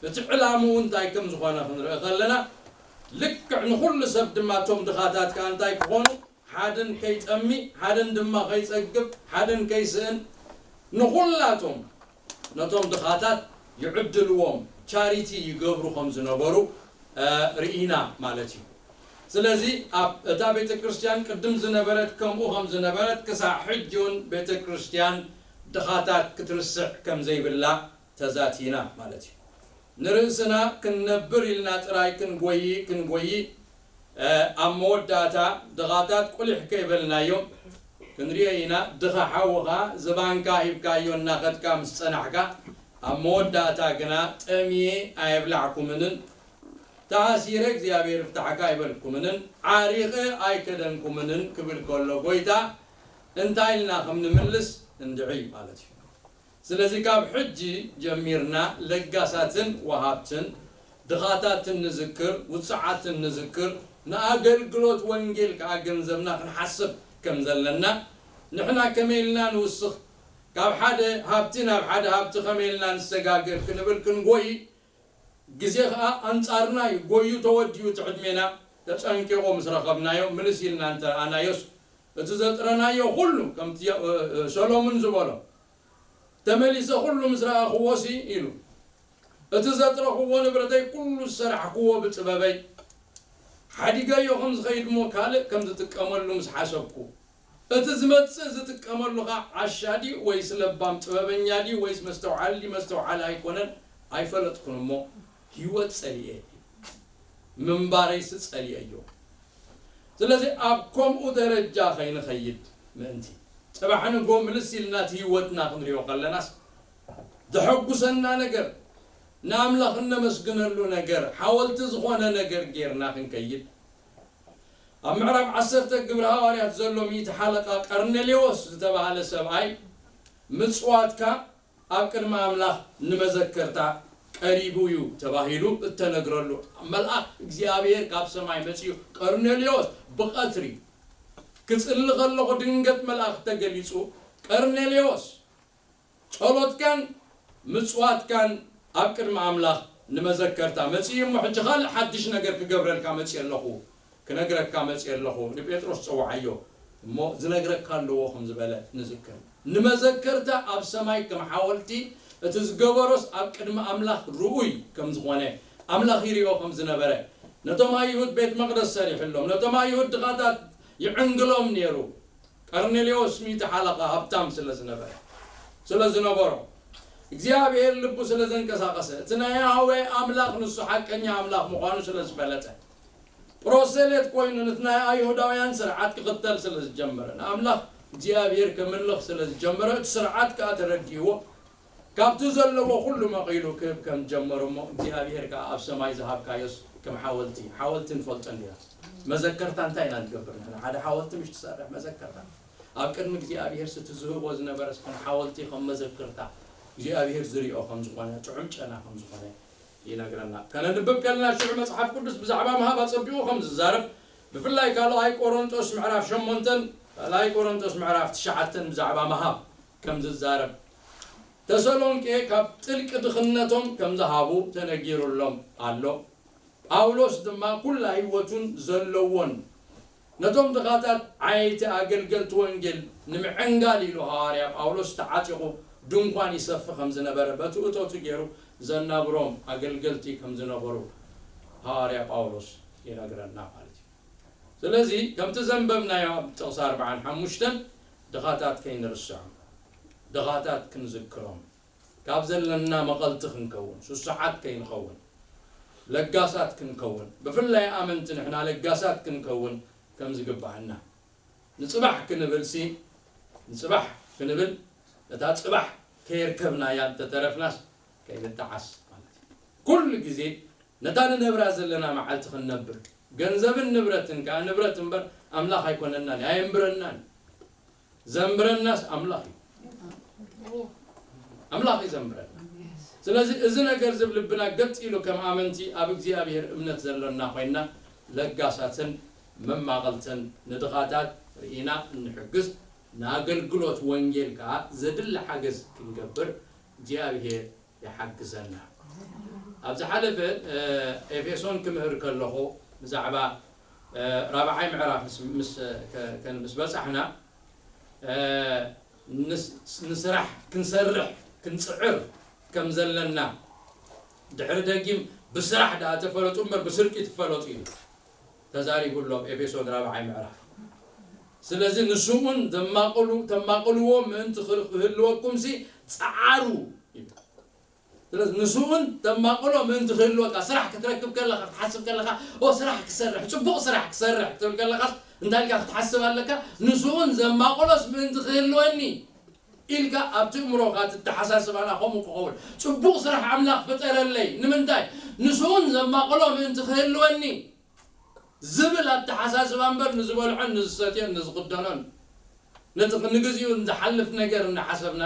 እቲ ዕላምኡ እንታይ ከም ዝኾነ ክንርኢ ከለና፣ ልክዕ ንኹሉ ሰብ ድማ እቶም ድኻታት ከኣ እንታይ ክኾኑ፣ ሓደን ከይጠሚ፣ ሓደን ድማ ከይጸግብ፣ ሓደን ከይስእን፣ ንኹላቶም ነቶም ድኻታት ይዕድልዎም፣ ቻሪቲ ይገብሩ ከም ዝነበሩ እ፣ ርኢና ማለት እዩ። ስለዚ ኣብ እታ ቤተ ክርስቲያን ቅድም ዝነበረት ከምኡ ከም ዝነበረት ክሳዕ ሕጂ እውን ቤተ ክርስቲያን ድኻታት ክትርስዕ ከም ዘይብላ ተዛቲና ማለት እዩ። ንርእስና ክንነብር ኢልና ጥራይ ክንጎይ ክንጎይ እ፣ ኣብ መወዳእታ ድኻታት ቁሊሕ ከይበልናዮም ክንሪኦ ኢና። ድኻ ሓውኻ ዝባንካ ሂብካዮ እናኸድካ ምስ ጸናሕካ፣ ኣብ መወዳእታ ግና ጠምየ ኣየብላዕኩምንን ተኣሲረ እግዚኣብሔር ፍታሕካ ኣይበልኩምንን ዓሪቐ ኣይከደንኩምንን ክብል ከሎ ጎይታ እንታይ ኢልና ከም ንምልስ እንድዒ ማለት እዩ። ስለዚ ካብ ሕጂ ጀሚርና ለጋሳትን ወሃብትን ድኻታትን ንዝክር፣ ውጽዓትን ንዝክር፣ ንኣገልግሎት ወንጌል ከኣ ገንዘብና ክንሓስብ ከም ዘለና፣ ንሕና ከመይ ኢልና ንውስኽ፣ ካብ ሓደ ሃብቲ ናብ ሓደ ሃብቲ ከመይ ኢልና ንሰጋገር ክንብል ክንጎይ፣ ግዜ ኸኣ ኣንጻርና እዩ። ጎዩ ተወዲኡ እቲ ዕድሜና ተጸንቂቑ ምስ ረኸብናዮ፣ ምልስ ኢልና እንተ ረኣናዮስ፣ እቲ ዘጥረናዮ ኹሉ፣ ከምቲ የ-፣ እ-፣ እ-፣ ሰሎሙን ዝበሎ፣ ተመሊሰ ኹሉ ምስ ረኣኽዎሲ ኢሉ፣ እቲ ዘጥረኽዎ ንብረተይ ኩሉ ዝሰራሕክዎ ብጥበበይ፣ ሓዲገዮ ከም ዝኸይድ እሞ ካልእ ከም ዝጥቀመሉ ምስ ሓሰብኩ፣ እቲ ዝመጽእ ዝጥቀመሉ ኸኣ ዓሻ ድዩ ወይስ ለባም ጥበበኛ ድዩ ወይስ መስተውዓሊ ድዩ መስተውዓሊ ኣይኮነን ኣይፈለጥኩን እሞ፣ ህይወት ጸሊኤ፣ ምንባረይሲ ጸሊኤዮ። ስለዚ ኣብ ከምኡ ደረጃ ከይንኸይድ ምእንቲ፣ ጽባሕ ንግሆ ምልስ ኢልና እቲ ህይወትና ክንሪኦ ከለናስ፣ ዘሐጉሰና ነገር፣ ንኣምላኽ እነመስግነሉ ነገር፣ ሓወልቲ ዝኾነ ነገር ጌርና ክንከይድ፣ ኣብ ምዕራፍ ዓሰርተ ግብሪ ሃዋርያት ዘሎ ሚእቲ ሓለቃ ቀርኔሌዎስ ዝተባህለ ሰብኣይ፣ ምጽዋትካ ኣብ ቅድሚ ኣምላኽ ንመዘከርታ ቀሪቡ እዩ ተባሂሉ እተነግረሉ መልኣኽ እግዚኣብሔር ካብ ሰማይ መጺኡ፣ ቀርኔሌዎስ ብቐትሪ ክጽሊ ከለኹ ድንገት መልኣኽ ተገሊጹ፣ ቀርኔሌዎስ፣ ጸሎትካን ምጽዋትካን ኣብ ቅድሚ ኣምላኽ ንመዘከርታ መጺኡ እሞ፣ ሕጂ ካልእ ሓድሽ ነገር ክገብረልካ መጺእ ኣለኹ፣ ክነግረካ መጺእ ኣለኹ፣ ንጴጥሮስ ጸውዓዮ እሞ ዝነግረካ ኣለዎ ከም ዝበለ ንዝክር። ንመዘከርታ ኣብ ሰማይ ከም ሓወልቲ፣ እቲ ዝገበሮስ ኣብ ቅድሚ ኣምላኽ ርኡይ ከም ዝኾነ፣ ኣምላኽ ይሪኦ ከም ዝነበረ፣ ነቶም ኣይሁድ ቤት መቕደስ ሰሪሕሎም፣ ነቶም ኣይሁድ ድኻታት ይዕንግሎም ነይሩ። ቀርኔሌዎስ ሚእቲ ሓለቓ ሃብታም ስለ ዝነበረ፣ ስለ ዝነበሮ፣ እግዚኣብሔር ልቡ ስለ ዘንቀሳቐሰ፣ እቲ ናይ ያህዌ ኣምላኽ ንሱ ሓቀኛ ኣምላኽ ምዃኑ ስለ ዝፈለጠ፣ ፕሮሰሌት ኮይኑ ነቲ ናይ ኣይሁዳውያን ስርዓት ክኽተል ስለ ዝጀመረ፣ ንኣምላኽ እግዚኣብሔር ከምልኽ ስለ ዝጀመረ፣ እቲ ስርዓት ከኣ ተረዲእዎ፣ ካብቲ ዘለዎ ኩሉ መቒሉ ክህብ ከም ዝጀመረ እሞ፣ እግዚኣብሔር ከኣ ኣብ ሰማይ ዝሃብካዮስ ከም ሓወልቲ፣ ሓወልቲ ንፈልጦ እንዲና። መዘከርታ እንታይ ኢና ንገብር ንሕና? ሓደ ሓወልቲ ምሽ ትሰርሕ መዘከርታ። ኣብ ቅድሚ እግዚኣብሔር ስቲ ዝህቦ ዝነበረስ ከም ሓወልቲ፣ ከም መዘክርታ እግዚኣብሔር ዝሪኦ ከም ዝኾነ፣ ጥዑም ጨና ከም ዝኾነ ይነግረና። ከነንብብ ከለና ሽዑ መጽሓፍ ቅዱስ ብዛዕባ ምሃብ ኣጸቢቑ ከም ዝዛረብ፣ ብፍላይ ካልኣይ ቆሮንጦስ ምዕራፍ ሸሞንተን ካልኣይ ቆሮንጦስ ምዕራፍ ትሽዓተን ብዛዕባ ምሃብ ከም ዝዛረብ፣ ተሰሎንቄ ካብ ጥልቂ ድኽነቶም ከም ዝሃቡ ተነጊሩሎም ኣሎ። ጳውሎስ ድማ ኩላ ህይወቱን ዘለዎን ነቶም ድኻታት ዓየይቲ ኣገልገልቲ ወንጌል ንምዕንጋል ኢሉ ሃዋርያ ጳውሎስ ተዓጢቑ ድንኳን ይሰፊ ከም ዝነበረ በቲ እቶቱ ገይሩ ዘናብሮም ኣገልገልቲ ከም ዝነበሩ ሃዋርያ ጳውሎስ ይነግረና ማለት እዩ። ስለዚ ከምቲ ዘንበብናዮ ኣብ ጥቕሲ ኣርብዓን ሓሙሽተን ድኻታት ከይንርስዖም፣ ድኻታት ክንዝክሮም፣ ካብ ዘለና መቐልቲ ክንከውን፣ ስሱዓት ከይንኸውን፣ ለጋሳት ክንከውን፣ ብፍላይ ኣመንቲ ንሕና ለጋሳት ክንከውን ከም ዝግብኣና። ንጽባሕ ክንብልሲ፣ ንጽባሕ ክንብል፣ እታ ጽባሕ ከየርከብናያ እንተተረፍናስ ከይንጠዓስ ማለት እዩ። ኩሉ ግዜ ነታ ንነብራ ዘለና መዓልቲ ክንነብር፣ ገንዘብን ንብረትን ከኣ ንብረት እምበር ኣምላኽ ኣይኮነናን፣ ኣየንብረናን። ዘንብረናስ ኣምላኽ እዩ። ኣምላኽ እዩ ዘንብረና። ስለዚ እዚ ነገር እዚ ኣብ ልብና ገጥ ኢሉ ከም ኣመንቲ ኣብ እግዚኣብሔር እምነት ዘሎና ኮይንና ለጋሳትን መማቐልትን ንድኻታት ርኢና እንሕግዝ፣ ንኣገልግሎት ወንጌል ከኣ ዘድሊ ሓገዝ ክንገብር እግዚኣብሔር ይሓግዘና። ኣብ ዝሓለፈ ኤፌሶን ክምህር ከለኹ ብዛዕባ ራብዓይ ምዕራፍ ምስ በፃሕና ንስራሕ ክንሰርሕ ክንፅዕር ከም ዘለና ድሕሪ ደጊም ብስራሕ ደኣ ተፈለጡ እምበር ብስርቂ ትፈለጡ ኢሉ ተዛሪቡ ኣሎ ኣብ ኤፌሶን ራብዓይ ምዕራፍ። ስለዚ ንስኡን ዘማቕሉ ተማቕልዎ ምእንቲ ክህልወኩም ሲ ፀዓሩ ይብል። ስለዚ ንስኡን ተማቕሎ ምእንቲ ክህልወካ ስራሕ ክትረክብ ከለኻ ክትሓስብ ከለኻ ኦ ስራሕ ክሰርሕ ፅቡቕ ስራሕ ክሰርሕ ክትብል ከለኻስ እንታይ ኢልካ ክትሓስብ ኣለካ? ንስኡን ዘማቕሎስ ምእንቲ ክህልወኒ ኢልካ ኣብቲ እምሮኻ ትተሓሳስባና ከምኡ ክኸውን ፅቡቕ ስራሕ ኣምላኽ ፍጠረለይ ንምንታይ ንስኡን ዘማቕሎ ምእንቲ ክህልወኒ ዝብል ኣተሓሳስባ እምበር ንዝበልዖን ንዝሰትዮን ንዝኽደኖን ነቲ ንግዚኡ ንዝሓልፍ ነገር እናሓሰብና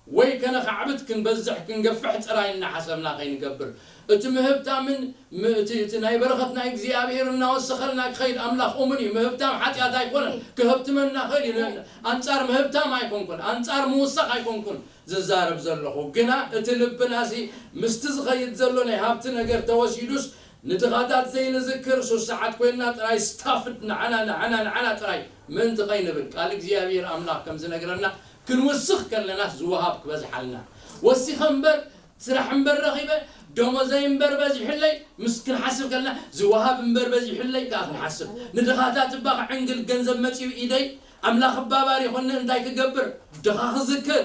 ወይ ከነኻዕብት ክንበዝሕ ክንገፍሕ ጥራይ እናሓሰብና ከይንገብር እቲ ምህብታምን እቲ ናይ በረኸት ናይ እግዚኣብሔር እናወሰኸልና ክኸይድ ኣምላኽ እሙን እዩ። ምህብታም ሓጢኣት ኣይኮነን። ክህብትመና ኽእል እዩ። ኣንጻር ምህብታም ኣይኮንኩን፣ ኣንጻር ምውሳኽ ኣይኮንኩን ዝዛረብ ዘለኹ። ግና እቲ ልብናሲ ምስቲ ዝኸይድ ዘሎ ናይ ሃብቲ ነገር ተወሲዱስ ንድኻታት ዘይንዝክር ሱስ ሰዓት ኮይንና ጥራይ ስታፍድ ንዓና ንዓና ንዓና ጥራይ ምእንቲ ኸይንብል ቃል እግዚኣብሔር ኣምላኽ ከም ዝነግረና ክንውስኽ ከለናስ ዝወሃብ ክበዝሓልና ወሲኸ እምበር ስራሕ እምበር ረኺበ ደሞዘይ እምበር በዚሕለይ ምስ ክንሓስብ ከለና ዝወሃብ እምበር በዚሕለይ ከዓ ክንሓስብ ንድኻታት እባ ክዕንግል ገንዘብ መፂኡ ኢደይ ኣምላኽ እባ ባሪኾኒ እንታይ ክገብር ድኻ ክዝክር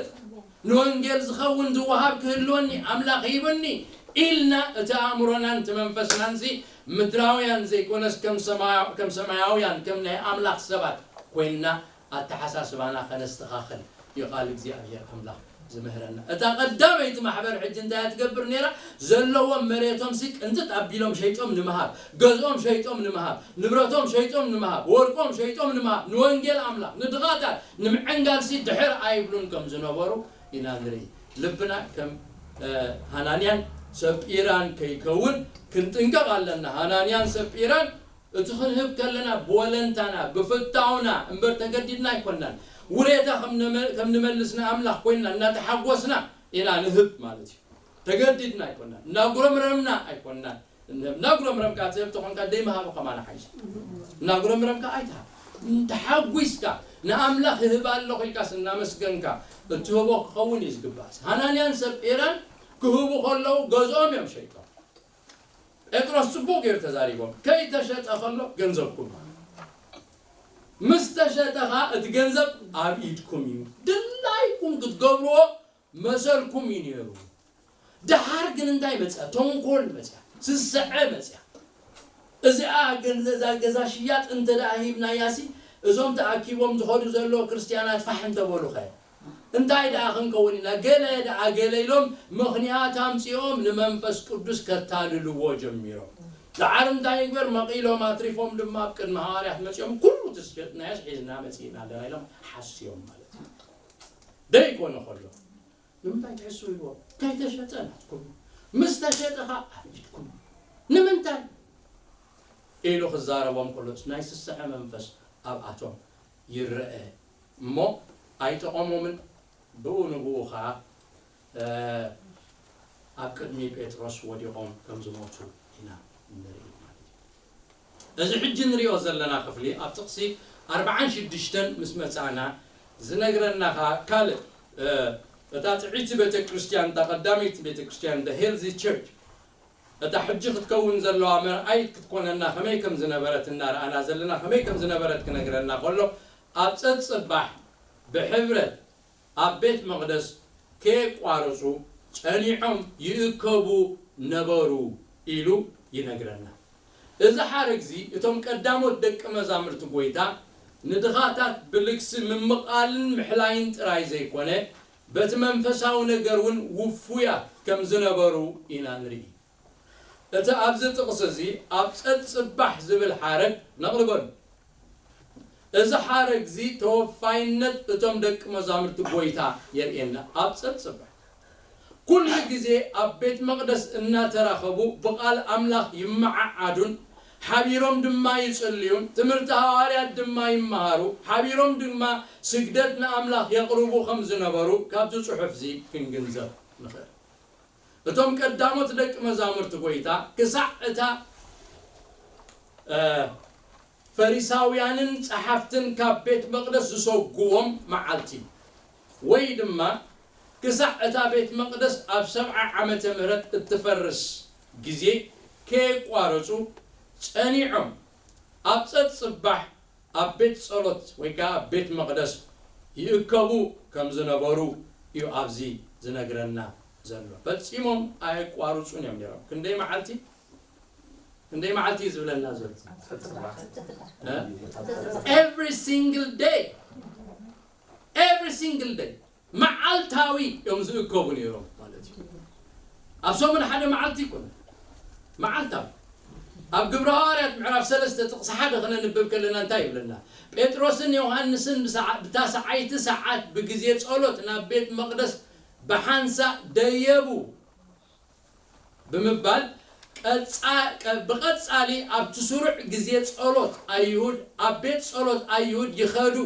ንወንጌል ዝኸውን ዝወሃብ ክህልወኒ ኣምላኽ ሂቡኒ ኢልና እቲ ኣእምሮናን እቲ መንፈስናንሲ ምድራውያን ዘይኮነስ ከም ሰማያውያን ከም ናይ ኣምላኽ ሰባት ኮይንና ኣተሓሳስባና ከነስተኻኽል እዩ ቃል እግዚኣብሔር ኣምላኽ ዝምህረና። እታ ቀዳመይቲ ማሕበር ሕጂ እንታይ እያ ትገብር ነይራ? ዘለዎም መሬቶም ሲ ቅንጥጥ ኣቢሎም ሸይጦም ንምሃብ፣ ገዝኦም ሸይጦም ንምሃብ፣ ንብረቶም ሸይጦም ንምሃብ፣ ወርቆም ሸይጦም ንምሃብ፣ ንወንጌል ኣምላኽ ንድኻታት ንምዕንጋል ሲ ድሕር ኣይብሉን ከም ዝነበሩ ኢና ንርኢ። ልብና ከም ሃናንያን ሰጲራን ከይከውን ክንጥንቀቕ ኣለና። ሃናንያን ሰጲራን እቲ ክንህብ ከለና ብወለንታና ብፍታውና እምበር ተገዲድና ኣይኮናን። ውሬታ ከም ንመልስ ንኣምላኽ ኮይንና እናተሓጎስና ኢና ንህብ ማለት እዩ። ተገዲድና ኣይኮናን። እናጉረምረምና ኣይኮናን። እናጉረምረምካ ትህብ ተኾንካ ደይምሃቡ ከማና ሓይሽ እናጉረምረምካ ኣይትሃብ። ተሓጒስካ ንኣምላኽ ይህብ ኣለኹ ኢልካስ እናመስገንካ እትህቦ ክኸውን እዩ ዝግባእ። ሃናንያን ሰጲራን ክህቡ ከለዉ ገዝኦም እዮም ሸይጦም። ጴጥሮስ ጽቡቕ ገይሩ ተዛሪቦም። ከይተሸጠ ከሎ ገንዘብኩም ምስ ተሸጠ ኸኣ እቲ ገንዘብ ኣብ ኢድኩም እዩ። ድላይኩም ክትገብርዎ መሰልኩም እዩ ነይሩ። ደሓር ግን እንታይ መጽያ? ተንኮል መጽያ፣ ስስዐ መጽያ። እዚኣ ገዛ ሽያጥ እንተ ደኣ ሂብናያሲ እዞም ተኣኪቦም ዝኸዱ ዘለዉ ክርስትያናት ፋሕ እንተበሉኸ? እንታይ ደኣ ክንከውን ኢና? ገለ ደኣ ገለ ኢሎም ምኽንያት ኣምጺኦም ንመንፈስ ቅዱስ ከታልልዎ ጀሚሮም። ደሓር እንታይ ይግበር? መቒሎም ኣትሪፎም ድማ ኣብ ቅድሚ ሃዋርያት መጺኦም ኩሉ እቲ ዝሸጥናዮስ ሒዝና መጺእና ኣለና ኢሎም ሓስዮም ማለት እዩ። ደይኮነ ከሎ ንምንታይ ትሕስው ኢልዎም? ከይተሸጠ ናትኩም ምስ ተሸጠ ኸኣ ኣብ ኢድኩም ንምንታይ ኢሉ ክዛረቦም ከሎ ናይ ስስዐ መንፈስ ኣብኣቶም ይረአ እሞ ኣይጠቐሞምን። ብኡ ንብኡ ኸዓ ኣብ ቅድሚ ጴጥሮስ ወዲቖም ከም ዝሞቱ ኢና ንርኢ ማለት እዩ። እዚ ሕጂ ንሪኦ ዘለና ክፍሊ ኣብ ጥቕሲ ኣርብዓን ሽዱሽተን ምስ መጻእና ዝነግረና ኸዓ ካልእ እታ ጥዕይቲ ቤተ ክርስቲያን እታ ቀዳመይቲ ቤተ ክርስቲያን the healthy church እታ ሕጂ ክትከውን ዘለዋ መርኣይት ክትኮነና ከመይ ከም ዝነበረት እናረኣና ዘለና ከመይ ከም ዝነበረት ክነግረና ከሎ ኣብ ጸጽባሕ ብሕብረት ኣብ ቤት መቕደስ ከየቋረጹ ጸኒዖም ይእከቡ ነበሩ ኢሉ ይነግረና። እዚ ሓረግዚ እቶም ቀዳሞት ደቂ መዛምርቲ ጐይታ ንድኻታት ብልግሲ ምምቓልን ምሕላይን ጥራይ ዘይኮነ በቲ መንፈሳዊ ነገር እውን ውፉያት ከም ዝነበሩ ኢና ንርኢ። እቲ ኣብዚ ጥቕሲ እዚ ኣብ ጸጽባሕ ዝብል ሓረግ ነቕልበሉ። እዚ ሓረግ እዚ ተወፋይነት እቶም ደቂ መዛሙርቲ ጐይታ የርእየና። ኣብ ጸጽባሕ ኩሉ ግዜ ኣብ ቤት መቕደስ እናተራኸቡ ብቓል ኣምላኽ ይመዓዓዱን ሓቢሮም ድማ ይጽልዩን፣ ትምህርቲ ሃዋርያት ድማ ይመሃሩ፣ ሓቢሮም ድማ ስግደት ንኣምላኽ የቕርቡ ከም ዝነበሩ ካብዚ ጽሑፍ እዚ ክንግንዘብ ንኽእል። እቶም ቀዳሞት ደቂ መዛሙርቲ ጐይታ ክሳዕ እታ፣ እ፣ ፈሪሳውያንን ጸሓፍትን ካብ ቤት መቕደስ ዝሰጉዎም መዓልቲ፣ ወይ ድማ ክሳዕ እታ ቤት መቕደስ ኣብ ሰብዓ ዓመተ ምህረት እትፈርስ ግዜ ከየቋረጹ ጸኒዖም ኣብ ጸጽባሕ ኣብ ቤት ጸሎት ወይ ከኣ ኣብ ቤት መቕደስ ይእከቡ ከም ዝነበሩ እዩ ኣብዚ ዝነግረና ዘሎ። ፈጺሞም ኣየቋርጹን እዮም ነይሮም። ክንደይ መዓልቲ? ክንደይ መዓልቲ እዩ ዝብለና ዘሎ? እ? Every single day። Every single day። መዓልታዊ እዮም ዝእከቡ ነይሮም ማለት እዩ። ኣብ ሰሙን ሓደ መዓልቲ ይኮነ፣ መዓልታዊ። ኣብ ግብረ ሃዋርያት ምዕራፍ ሰለስተ ጥቕሲ ሓደ ክነንብብ ከለና እንታይ ይብለና? ጴጥሮስን ዮሃንስን ብሰዓ-፣ ብታ ሰዓይቲ ሰዓት ብግዜ ጸሎት ናብ ቤት መቕደስ ብሓንሳእ ደየቡ ብምባል ቀጻ-፣ ቀ-፣ ብቐጻሊ ኣብቲ ስሩዕ ግዜ ጸሎት ኣይሁድ፣ ኣብ ቤት ጸሎት ኣይሁድ ይኸዱ፣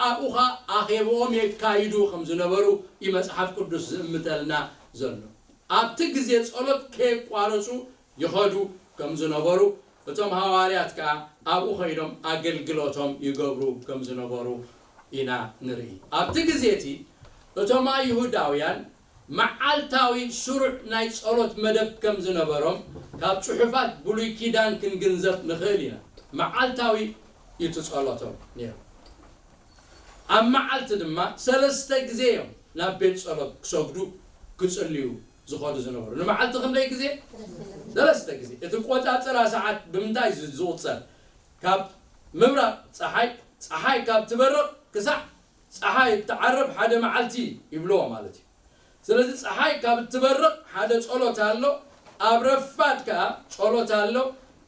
ኣብኡ ኸኣ ኣኼብኦም የካይዱ ከም ዝነበሩ እዩ መጽሓፍ ቅዱስ ዝእምተልና ዘሎ። ኣብቲ ግዜ ጸሎት ከየቋረጹ ይኸዱ ከም ዝነበሩ፣ እቶም ሃዋርያት ከኣ ኣብኡ ኸይዶም ኣገልግሎቶም ይገብሩ ከም ዝነበሩ ኢና ንርኢ። ኣብቲ ግዜ እቲ እቶም ኣይሁዳውያን መዓልታዊ ስሩዕ ናይ ጸሎት መደብ ከም ዝነበሮም ካብ ጽሑፋት ብሉይ ኪዳን ክንግንዘብ ንኽእል ኢና። መዓልታዊ እዩ እቲ ጸሎቶም ነይሩ። ኣብ መዓልቲ ድማ ሰለስተ ግዜ እዮም ናብ ቤት ጸሎት ክሰግዱ፣ ክጽልዩ ዝኸዱ ዝነበሩ። ንመዓልቲ ክንደይ ግዜ? ሰለስተ ግዜ። እቲ ቆጻጽራ ሰዓት ብምንታይ ዝ-፣ ዝቑጸር? ካብ ምብራቕ ጸሓይ፣ ጸሓይ ካብ ትበርቕ ክሳዕ ጸሓይ እትዓርብ ሓደ መዓልቲ ይብልዎ ማለት እዩ። ስለዚ ጸሓይ ካብ እትበርቕ ሓደ ጸሎት ኣሎ፣ ኣብ ረፋድ ከኣ ጸሎት ኣሎ፣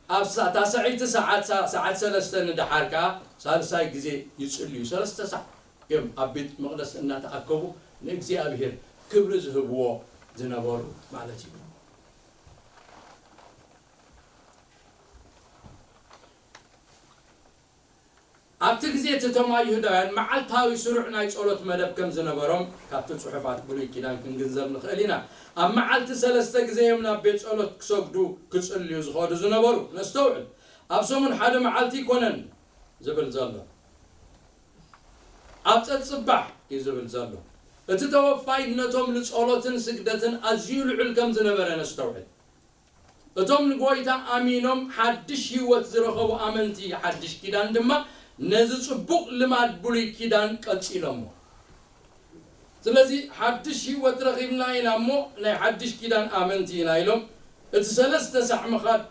ኣብ ሳ-፣ ታስዐይቲ ሰዓት፣ ሳ-፣ ሰዓት ሰለስተ ንደሓር ከኣ ሳልሳይ ግዜ ይጽልዩ። ሰለስተ ሳዕ እዮም ኣብ ቤት መቕደስ እናተኣከቡ ንእግዚኣብሔር ክብሪ ዝህብዎ ዝነበሩ ማለት እዩ። ኣብቲ ግዜ እቲ እቶም ኣይሁዳውያን መዓልታዊ ስሩዕ ናይ ጸሎት መደብ ከም ዝነበሮም ካብቲ ጽሑፋት ብሉይ ኪዳን ክንግንዘብ ንኽእል ኢና። ኣብ መዓልቲ ሰለስተ ግዜ እዮም ናብ ቤት ጸሎት ክሰግዱ፣ ክጽልዩ ዝኸዱ ዝነበሩ። ነስተውዕል። ኣብ ሰሙን ሓደ መዓልቲ ኣይኮነን ዝብል ዘሎ። ኣብ ጸጽባሕ እዩ ዝብል ዘሎ። እቲ ተወፋይነቶም ንጸሎትን ስግደትን ኣዝዩ ልዑል ከም ዝነበረ ነስተውዕል። እቶም ንጎይታ ኣሚኖም ሓድሽ ህይወት ዝረኸቡ ኣመንቲ ሓድሽ ኪዳን ድማ ነዚ ጽቡቕ ልማድ ብሉይ ኪዳን ቀጺሎሞ። ስለዚ ሓድሽ ህይወት ረኺብና ኢና እሞ ናይ ሓድሽ ኪዳን ኣመንቲ ኢና ኢሎም እቲ ሰለስተ ሳዕ ምኻድ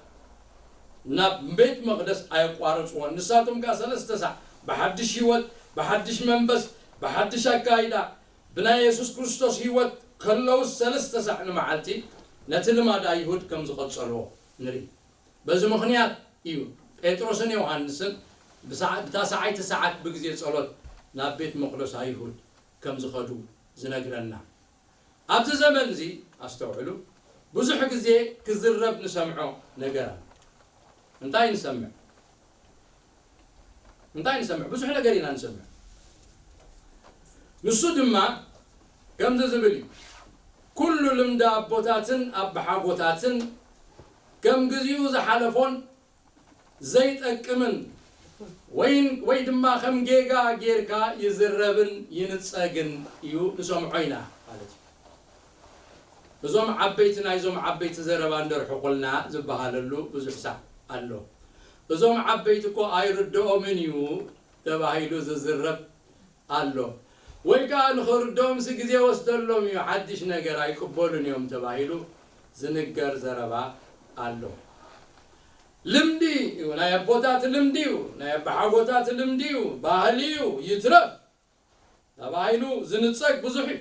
ናብ ቤት መቕደስ ኣየቋረጽዎን። ንሳቶም ከኣ ሰለስተ ሳዕ ብሓድሽ ህይወት፣ ብሓድሽ መንፈስ፣ ብሓድሽ ኣካይዳ፣ ብናይ የሱስ ክርስቶስ ህይወት ከለውስ ሰለስተ ሳዕ ንመዓልቲ ነቲ ልማድ ኣይሁድ ከም ዝቐጸልዎ ንርኢ። በዚ ምኽንያት እዩ ጴጥሮስን ዮሃንስን ብሰዓ-፣ ብታ ሰዓይቲ ሰዓት ብግዜ ጸሎት ናብ ቤት መቕደስ ኣይሁድ ከም ዝኸዱ ዝነግረና። ኣብዚ ዘመን እዚ ኣስተውዕሉ፣ ብዙሕ ግዜ ክዝረብ ንሰምዖ ነገር ኣሎ። እንታይ ንሰምዕ? እንታይ ንሰምዕ? ብዙሕ ነገር ኢና ንሰምዕ። ንሱ ድማ ከምዚ ዝብል እዩ፣ "ኩሉ ልምዲ ኣቦታትን ኣባሓጎታትን ከም ግዚኡ ዝሓለፎን ዘይጠቅምን ወይ፣ ወይ ድማ ከም ጌጋ ጌርካ ይዝረብን ይንጸግን እዩ፣ ንሰምዖ ኢና" ማለት እዩ። እዞም ዓበይቲ ናይዞም ዓበይቲ ዘረባ እንደርሕቑልና ዝበሃለሉ ብዙሕ ሳዕ ኣሎ። እዞም ዓበይቲ እኮ ኣይርድኦምን እዩ ተባሂሉ ዝዝረብ ኣሎ። ወይ ከኣ ንኽርድኦምሲ ግዜ ወስደሎም እዩ፣ ሓድሽ ነገር ኣይቅበሉን እዮም ተባሂሉ ዝንገር ዘረባ ኣሎ። ልምዲ እዩ፣ ናይ ኣቦታት ልምዲ እዩ፣ ናይ ኣባሓጎታት ልምዲ እዩ፣ ባህሊ እዩ፣ ይትረፍ ተባሂሉ ዝንጸግ ብዙሕ እዩ።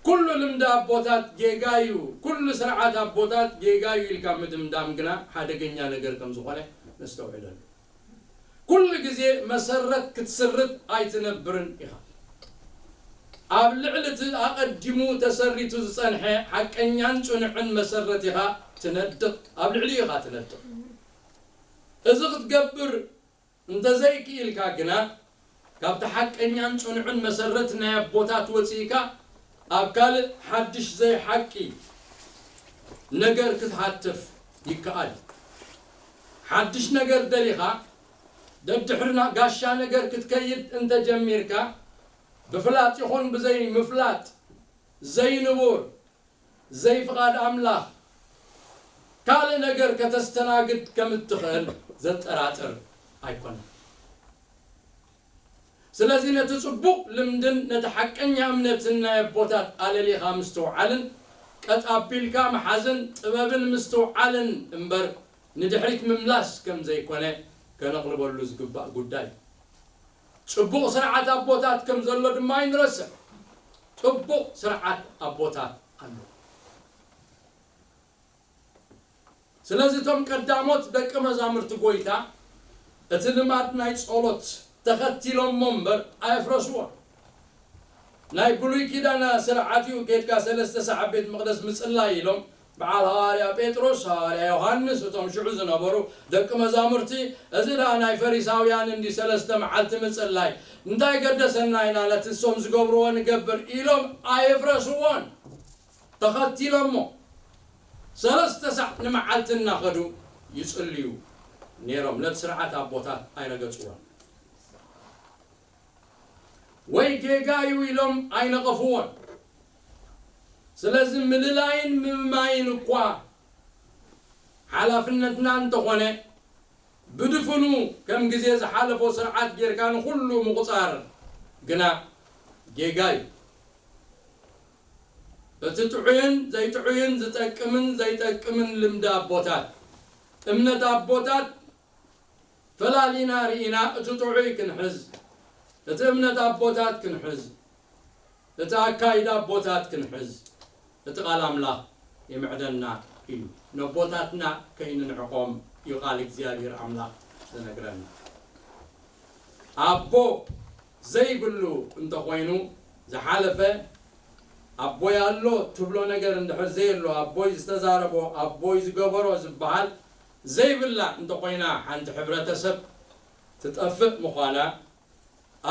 "ኩሉ ልምዲ ኣቦታት ጌጋ እዩ፣ ኩሉ ስርዓት ኣቦታት ጌጋ እዩ" ኢልካ ምድምዳም ግና ሓደገኛ ነገር ከም ዝኾነ ነስተውዕለሉ። ኩሉ ግዜ መሰረት ክትስርት ኣይትነብርን ኢኻ። ኣብ ልዕሊ እቲ ኣቐዲሙ ተሰሪቱ ዝጸንሐ ሓቀኛን ጽኑዕን መሰረት ኢኻ ትነድቕ፣ ኣብ ልዕሊኡ ኢኻ ትነድቕ። እዚ ክትገብር እንተዘይክኢልካ ግና፣ ካብቲ ሓቀኛን ጽኑዕን መሰረት ናይ ኣቦታት ወጺእካ፣ ኣብ ካልእ ሓድሽ ዘይሓቂ ነገር ክትሃትፍ ይከኣል። ሓድሽ ነገር ደሊኻ ደድሕርና ጋሻ ነገር ክትከይድ እንተጀሚርካ፣ ብፍላጥ ይኹን ብዘይ ምፍላጥ፣ ዘይንቡር፣ ዘይፍቓድ ኣምላኽ ካልእ ነገር ከተስተናግድ ከም እትኽእል ዘጠራጥር ኣይኮነን። ስለዚ ነቲ ጽቡቕ ልምድን ነቲ ሓቀኛ እምነትን ናይ ኣቦታት ኣለሊኻ ምስትውዓልን ቀጥ ኣቢልካ ምሓዝን ጥበብን ምስትውዓልን እምበር ንድሕሪት ምምላስ ከም ዘይኮነ ከነቕልበሉ ዝግባእ ጉዳይ። ጽቡቕ ስርዓት ኣቦታት ከም ዘሎ ድማ ኣይንረስዕ። ጽቡቕ ስርዓት ኣቦታት ኣሎ። ስለዚ እቶም ቀዳሞት ደቂ መዛሙርቲ ጎይታ እቲ ልማድ ናይ ጸሎት ተኸቲሎሞ እምበር ኣየፍረስዎን። ናይ ብሉይ ኪዳን ስርዓት እዩ፣ ኬድካ ሰለስተ ሰዓት ቤት መቕደስ ምጽላይ ኢሎም በዓል ሃዋርያ ጴጥሮስ፣ ሃዋርያ ዮሃንስ፣ እቶም ሽዑ ዝነበሩ ደቂ መዛሙርቲ፣ እዚ ደኣ ናይ ፈሪሳውያን እንዲ ሰለስተ መዓልቲ ምጽላይ እንታይ ገደሰና ኢና፣ ነቲ እሶም ዝገብርዎ ንገብር ኢሎም ኣየፍረስዎን። ተኸቲሎሞ ሰለስተ ሳዕ ንመዓልቲ እናኸዱ ይጽልዩ ነይሮም። ነቲ ስርዓት ኣቦታት ኣይረገጽዎን ወይ ጌጋ እዩ ኢሎም ኣይነቐፍዎን። ስለዚ ምልላይን ምምማይን እኳ ሓላፍነትና እንተኾነ፣ ብድፍኑ ከም ግዜ ዝሓለፎ ስርዓት ጌርካ ንኹሉ ምቑጻር ግና ጌጋ እዩ። እቲ ጥዑይን ዘይጥዑይን ዝጠቅምን ዘይጠቅምን ልምዲ ኣቦታት፣ እምነት ኣቦታት ፈላሊና ርኢና እቲ ጥዑይ ክንሕዝ፣ እቲ እምነት ኣቦታት ክንሕዝ፣ እቲ ኣካይዳ ኣቦታት ክንሕዝ፣ እቲ ቃል ኣምላኽ ይምዕደና እዩ። ነቦታትና ከይንንዕቆም እዩ ቃል እግዚኣብሔር ኣምላኽ ዝነግረና። ኣቦ ዘይብሉ እንተኾይኑ ዝሓለፈ ኣቦይ ኣሎ ትብሎ ነገር እንድሕር ዘየሎ፣ ኣቦይ ዝተዛረቦ፣ ኣቦይ ዝገበሮ ዝበሃል ዘይብላ እንተኾይና ሓንቲ ሕብረተሰብ ትጠፍእ ምዃና፣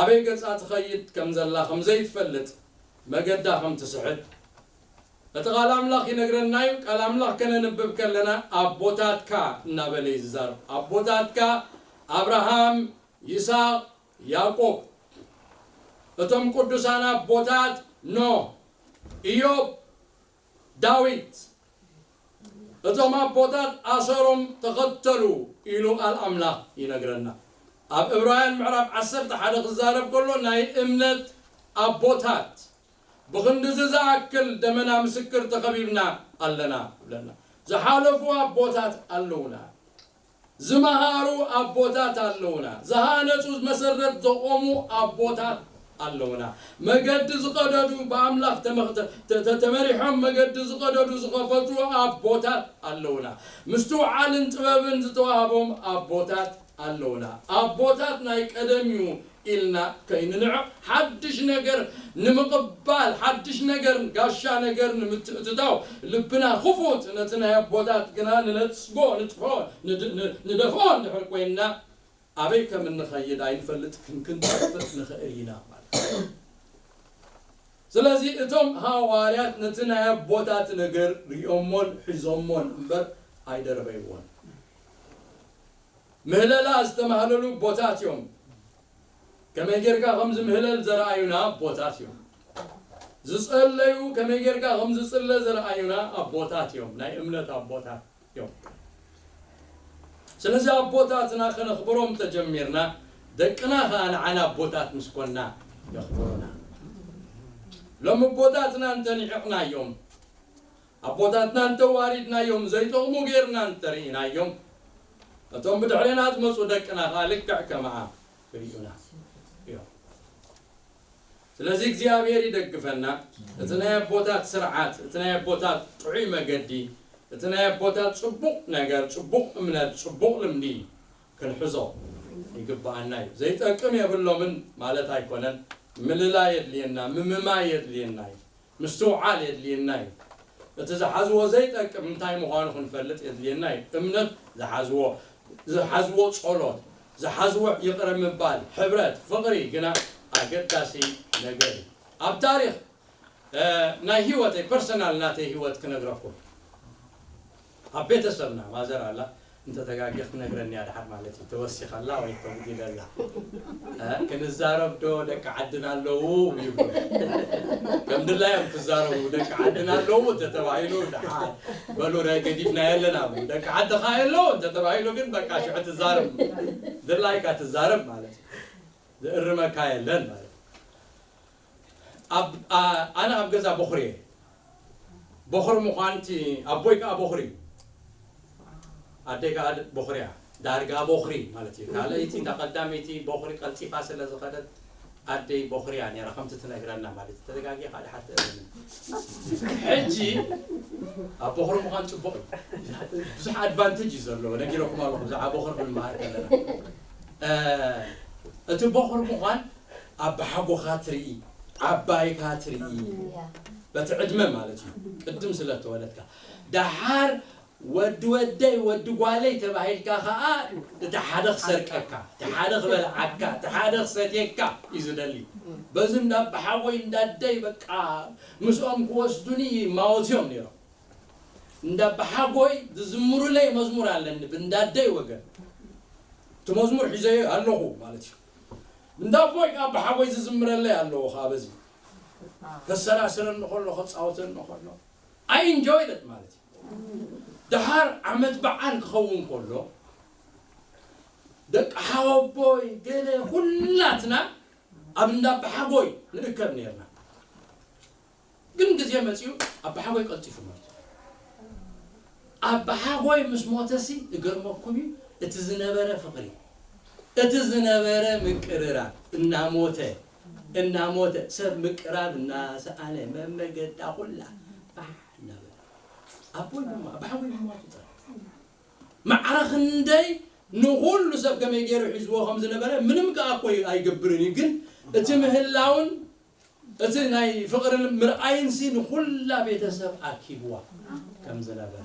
ኣበይ ገጻ ትኸይድ ከም ዘላ ከም ዘይትፈልጥ፣ መገዳ ከም ትስሕት እቲ ቃል ኣምላኽ ይነግረና እዩ። ቃል ኣምላኽ ከነንብብ ከለና ኣቦታትካ እናበለ እዩ ዝዛረብ። ኣቦታትካ ኣብርሃም፣ ይስሐቅ፣ ያዕቆብ፣ እቶም ቅዱሳን ኣቦታት ኖህ፣ ኢዮብ፣ ዳዊት፣ እቶም ኣቦታት ኣሰሮም ተኸተሉ ኢሉ ቃል ኣምላኽ ይነግረና። ኣብ ዕብራውያን ምዕራፍ ዓሰርተ ሓደ ክዛረብ ከሎ ናይ እምነት ኣቦታት ብኽንድዚ ዝኣክል ደመና ምስክር ተኸቢብና ኣለና ይብለና። ዝሓለፉ ኣቦታት ኣለውና። ዝመሃሩ ኣቦታት ኣለውና። ዝሃነጹ መሰረት ዘቖሙ ኣቦታት ኣለውና። መገዲ ዝቐደዱ ብኣምላኽ ተመኽ-፣ ተ-፣ ተ-፣ ተመሪሖም መገዲ ዝቐደዱ ዝኸፈቱ ኣቦታት ኣለውና። ምስትውዓልን ጥበብን ዝተዋህቦም ኣቦታት ኣለውና። ኣቦታት ናይ ቀደም እዩ ኢልና ከይንንዕቕ፣ ሓድሽ ነገር ንምቕባል፣ ሓድሽ ነገር፣ ጋሻ ነገር ንምትእትታው ልብና ክፉት፣ ነቲ ናይ ኣቦታት ግና ንነጽጎ፣ ንጥፎ፣ ንድ-፣ ን-፣ ንደፍኦ እንድሕር ኮይንና፣ ኣበይ ከም እንኸይድ ኣይንፈልጥ፣ ክን-፣ ክንጠፍእ ንኽእል ኢና ማለት እዩ። ስለዚ እቶም ሃዋርያት ነቲ ናይ ኣቦታት ነገር ሪኦሞን ሒዞሞን እምበር ኣይደርበይዎን። ምህለላ ዝተማህለሉ ኣቦታት እዮም። ከመይ ጌርካ ከም ዝምህለል ዘረኣዩና ኣቦታት እዮም። ዝጸለዩ ከመይ ጌርካ ከም ዝጽለ ዘረኣዩና ኣቦታት እዮም። ናይ እምነት ኣቦታት እዮም። ስለዚ ኣቦታትና ከነኽብሮም ተጀሚርና፣ ደቅና ኸኣ ንዓና ኣቦታት ምስ ኮና የኽብሩና። ሎም ኣቦታትና እንተንዒቕናዮም፣ ኣቦታትና እንተዋሪድናዮም፣ ዘይጠቕሙ ጌርና እንተርኢናዮም፣ እቶም ብድሕሬና ዝመጹ ደቅና ኸኣ ልክዕ ከማኣ ይርእዩና እዮም። ስለዚ እግዚኣብሔር ይደግፈና። እቲ ናይ ኣቦታት ስርዓት፣ እቲ ናይ ኣቦታት ጥዑይ መገዲ፣ እቲ ናይ ኣቦታት ጽቡቕ ነገር፣ ጽቡቕ እምነት፣ ጽቡቕ ልምዲ ክንሕዞ ይግብኣና እዩ። ዘይጠቅም የብሎምን ማለት ኣይኮነን። ምልላይ የድልየና፣ ምምማይ የድልየና እዩ። ምስትውዓል የድልየና እዩ። እቲ ዝሓዝዎ ዘይጠቅም እንታይ ምዃኑ ክንፈልጥ የድልየና እዩ። እምነት ዝሓዝዎ፣ ዝሓዝዎ ጸሎት፣ ዝሓዝዎ ይቕረ ምባል፣ ሕብረት፣ ፍቕሪ ግና ኣገዳሲ ነገር እዩ። ኣብ ታሪኽ እ፣ ናይ ህይወተይ፣ ፐርሰናል ናተይ ህይወት ክነግረኩም። ኣብ ቤተሰብና ማዘር ኣላ፣ እንተተጋግየ ክትነግረኒ እያ ድሓር ማለት እዩ። ተወሲኻላ ወይ ተጉዲለላ። እ፣ ክንዛረብ ዶ ደቂ ዓድና ኣለዉ ይብሉ። ከም ድላዮም ክዛረቡ ደቂ ዓድና ኣለዉ እንተተባሂሉ፣ ድሓር በሉ፣ ናይ ገዲፍና የለን ኣብ ደቂ ዓድኻ የለዉ እንተተባሂሉ ግን በቃ ሽዑ ትዛረብ። ድላይካ ትዛረብ ማለት እዩ። ዝእርመካ የለን ማለት እዩ። ኣብ፣ ኣ-፣ ኣነ ኣብ ገዛ በኹሪ እየ። በኹሪ ምዃን እቲ ኣቦይ ከኣ በኹሪ እዩ። ኣደይ ከኣ በኹሪ እያ። ዳርጋ በኹሪ ማለት እዩ። ካልኣይቲ፣ እታ ቀዳመይቲ በኹሪ ቀልጢፋ ስለ ዝኸደት ኣደይ በኹሪ እያ ነይራ፣ ከምቲ ትነግረና ማለት እዩ። ተተጋግየ ከኣ ድሓር ትእርመኒ። ሕጂ ኣብ በኹሪ ምዃን ጽቡቕ እዩ። ብዙሕ ኣድቫንቴጅ እዩ ዘለዎ። ነጊረኩም ኣለኹ፣ ብዛዕባ በኹሪ ክንመሃር ከለና። እ፣ እቲ በኹሪ ምዃን ኣባሓጎኻ ትርኢ፣ ዓባይካ ትርኢ፣ በቲ ዕድመ ማለት እዩ፣ ቅድም ስለ እተወለድካ። ደሓር ወዲ ወደይ፣ ወዲ ጓለይ ተባሂልካ ኸኣ፣ እቲ ሓደ ክሰርቀካ፣ እቲ ሓደ ክበልዓካ፣ እቲ ሓደ ክሰትየካ እዩ ዝደሊ። በዚ እንዳ ኣባሓጎይ፣ እንዳ ኣደይ፣ በቃ፣ ምስኦም ክወስዱኒ ይማወቱ እዮም ነይሮም። እንዳ ኣባሓጎይ ዝዝምሩለይ መዝሙር ኣለኒ፣ ብእንዳ ኣደይ ወገን። እቲ መዝሙር ሒዘዮ ኣለኹ ማለት እዩ። እንዳ ኣቦይ ከኣ ኣባሓጎይ ዝዝምረለይ ኣለዎ ኸኣ በዚ። ከሰራስረኒ ከሎ፣ ከጻወተኒ ከሎ፣ I enjoyed it ማለት እዩ። ደሓር ዓመት በዓል ክኸውን ከሎ፣ ደቂ ሓወቦይ፣ ገለ፣ ኩላትና ኣብ እንዳ ኣባሓጎይ ንእከብ ነይርና። ግን ግዜ መጺኡ ኣባሓጎይ ቀልጢፉ ሞይቱ። ኣባሓጎይ ምስ ሞተሲ፣ እገርመኩም እዩ፣ እቲ ዝነበረ ፍቕሪ፣ እቲ ዝነበረ ምቅርራብ እናሞተ፣ እናሞተ፣ ሰብ ምቅራብ እናሰኣነ፣ መመገዳ ኩላ ባሕ እናበለ። ኣቦይ ድማ፣ ኣባሓጎይ ምሟቱ ጥራይ። ማዕረ ክንደይ ንኹሉ ሰብ ከመይ ገይሩ ሒዝዎ ከም ዝነበረ ምንም ከኣ እኮ ኣይገብርን እዩ። ግን እቲ ምህላውን እቲ ናይ ፍቕርን ምርኣይንሲ ንኹላ ቤተሰብ ኣኪብዋ ከም ዝነበረ።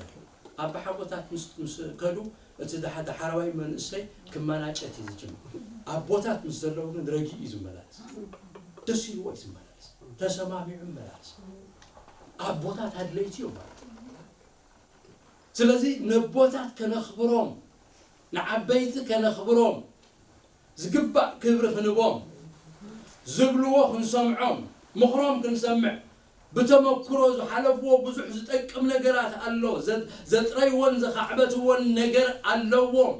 ኣባሓጎታት ምስ፣ ምስ ከዱ እቲ ደሓ-፣ ዳሕረዋይ መንእሰይ ክመናጨት እዩ ዝጅምር። ኣቦታት ምስ ዘለዉ ግን ረጊኡ እዩ ዝመላለስ። ደስ ኢልዎ እዩ ዝመላለስ። ተሰማሚዑ ይመላለስ። ኣቦታት ኣድለይቲ እዮም ማለት እዩ። ስለዚ ነቦታት ከነኽብሮም፣ ንዓበይቲ ከነኽብሮም፣ ዝግባእ ክብሪ ክንቦም፣ ዝብልዎ ክንሰምዖም፣ ምኽሮም ክንሰምዕ፣ ብተመክሮ ዝሓለፍዎ ብዙሕ ዝጠቅም ነገራት ኣሎ። ዘ-፣ ዘጥረይዎን ዘኻዕበትዎን ነገር ኣለዎም።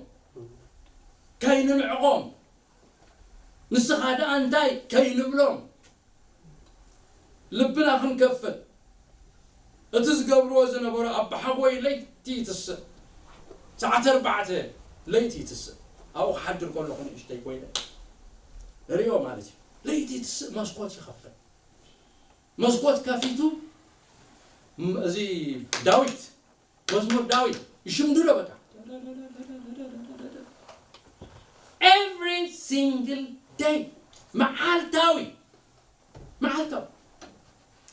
ከይንንዕቖም፣ ንስኻ ደኣ እንታይ ከይንብሎም፣ ልብና ክንከፍት። እቲ ዝገብርዎ ዝነበሩ ኣባሓጎይ ለይቲ ይትስእ፣ ሰዓት ኣርባዕተ ለይቲ ይትስእ። ኣብኡ ክሓድር ከለኹ ንእሽተይ ኮይነ ንሪኦ ማለት እዩ። ለይቲ ይትስእ፣ መስኮት ይኸፍት። መስኮት ከፊቱ፣ ም-፣ እዚ ዳዊት፣ መዝሙር ዳዊት ይሽምድዶ በቃ። Every single day፣ መዓልታዊ፣ መዓልታዊ።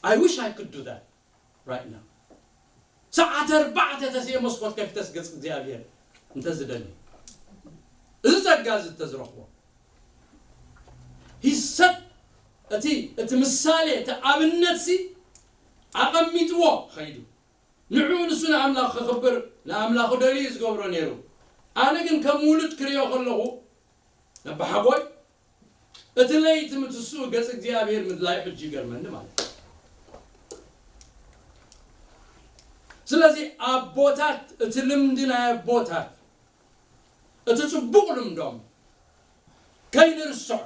I wish I could do that right now። ሰዓት ኣርባዕተ ተስየ መስኮት ከፊተስ ገጽ እግዚኣብሔር እንተዝደሊ፣ እዚ ጸጋ እዚ እንተዝረኽቦ። He set፣ እቲ፣ እቲ ምሳሌ፣ እቲ ኣብነትሲ ኣቐሚጥዎ ኸይዱ። ንዑ ንሱ ንኣምላኽ ከኽብር፣ ንኣምላኹ ደልዩ እዩ ዝገብሮ ነይሩ። ኣነ ግን ከም ውሉድ ክርእዮ ከለኹ፣ ነባሓጎይ፣ እቲ ለይቲ ምትስኡ ገጽ እግዚኣብሔር ምድላዩ ሕጂ ይገርመኒ ማለት እዩ። ስለዚ ኣቦታት፣ እቲ ልምዲ ናይ ኣቦታት፣ እቲ ጽቡቕ ልምዶም ከይንርስዖ፣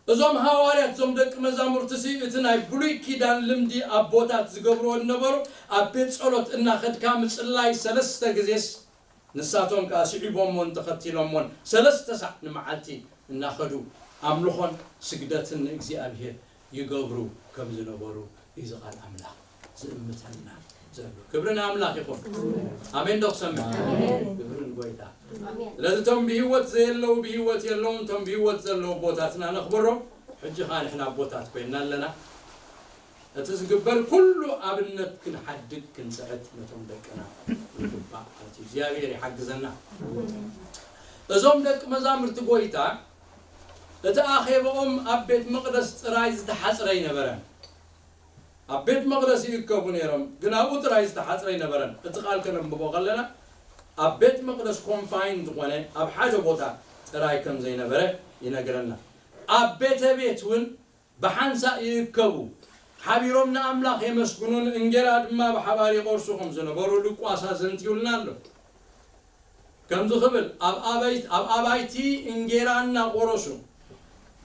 እዞም ሃዋርያት፣ እዞም ደቂ መዛሙርትሲ፣ እቲ ናይ ብሉይ ኪዳን ልምዲ ኣቦታት ዝገብርዎ ዝነበሩ፣ ኣብ ቤት ጸሎት እናኸድካ ምጽላይ ሰለስተ ግዜስ፣ ንሳቶም ከኣ ስዒቦሞን ተኸቲሎሞን ሰለስተ ሳዕ ንመዓልቲ እናኸዱ ኣምልኾን ስግደትን ንእግዚኣብሔር ይገብሩ ከም ዝነበሩ እዩ እዚ ቃል ኣምላኽ ዝእምተና ዘሎ። ክብሪ ንኣምላኽ ይኹን። ኣሜን ዶ ክሰምዕ? ክብሪ ንጎይታ። ኣሜን። ስለዚ እቶም ብህይወት ዘየለዉ ብህይወት የለውን፣ እቶም ብህይወት ዘለዉ ኣቦታትና ነኽብሮም። ሕጂ ኸኣ ንሕና ኣቦታት ኮይንና ኣለና። እቲ ዝግበር ኩሉ ኣብነት ክንሓድግ ክንጽዕት ነቶም ደቅና ይግባእ ማለት እዩ። እግዚኣብሔር ይሓግዘና። እዞም ደቂ መዛሙርቲ ጎይታ እቲ ኣኼባኦም ኣብ ቤት መቕደስ ጥራይ ዝተሓጽረ ኣይነበረን። ኣብ ቤት መቕደስ ይእከቡ ነይሮም፣ ግን ኣብኡ ጥራይ ዝተሓጽረ ኣይነበረን። እቲ ቃል ከነንብቦ ከለና ኣብ ቤት መቕደስ ኮንፋይን ዝኾነ ኣብ ሓደ ቦታ ጥራይ ከም ዘይነበረ ይነግረና። ኣብ ቤተ ቤት እውን ብሓንሳእ ይእከቡ፣ ሓቢሮም ንኣምላኽ የመስግኑን እንጌራ ድማ ብሓባር ይቖርሱ ከም ዝነበሩ ሉቃስ ኣዘንትዩልና ኣሎ። ከምዚ ክብል ኣብ ኣባይቲ እንጌራ እናቆረሱ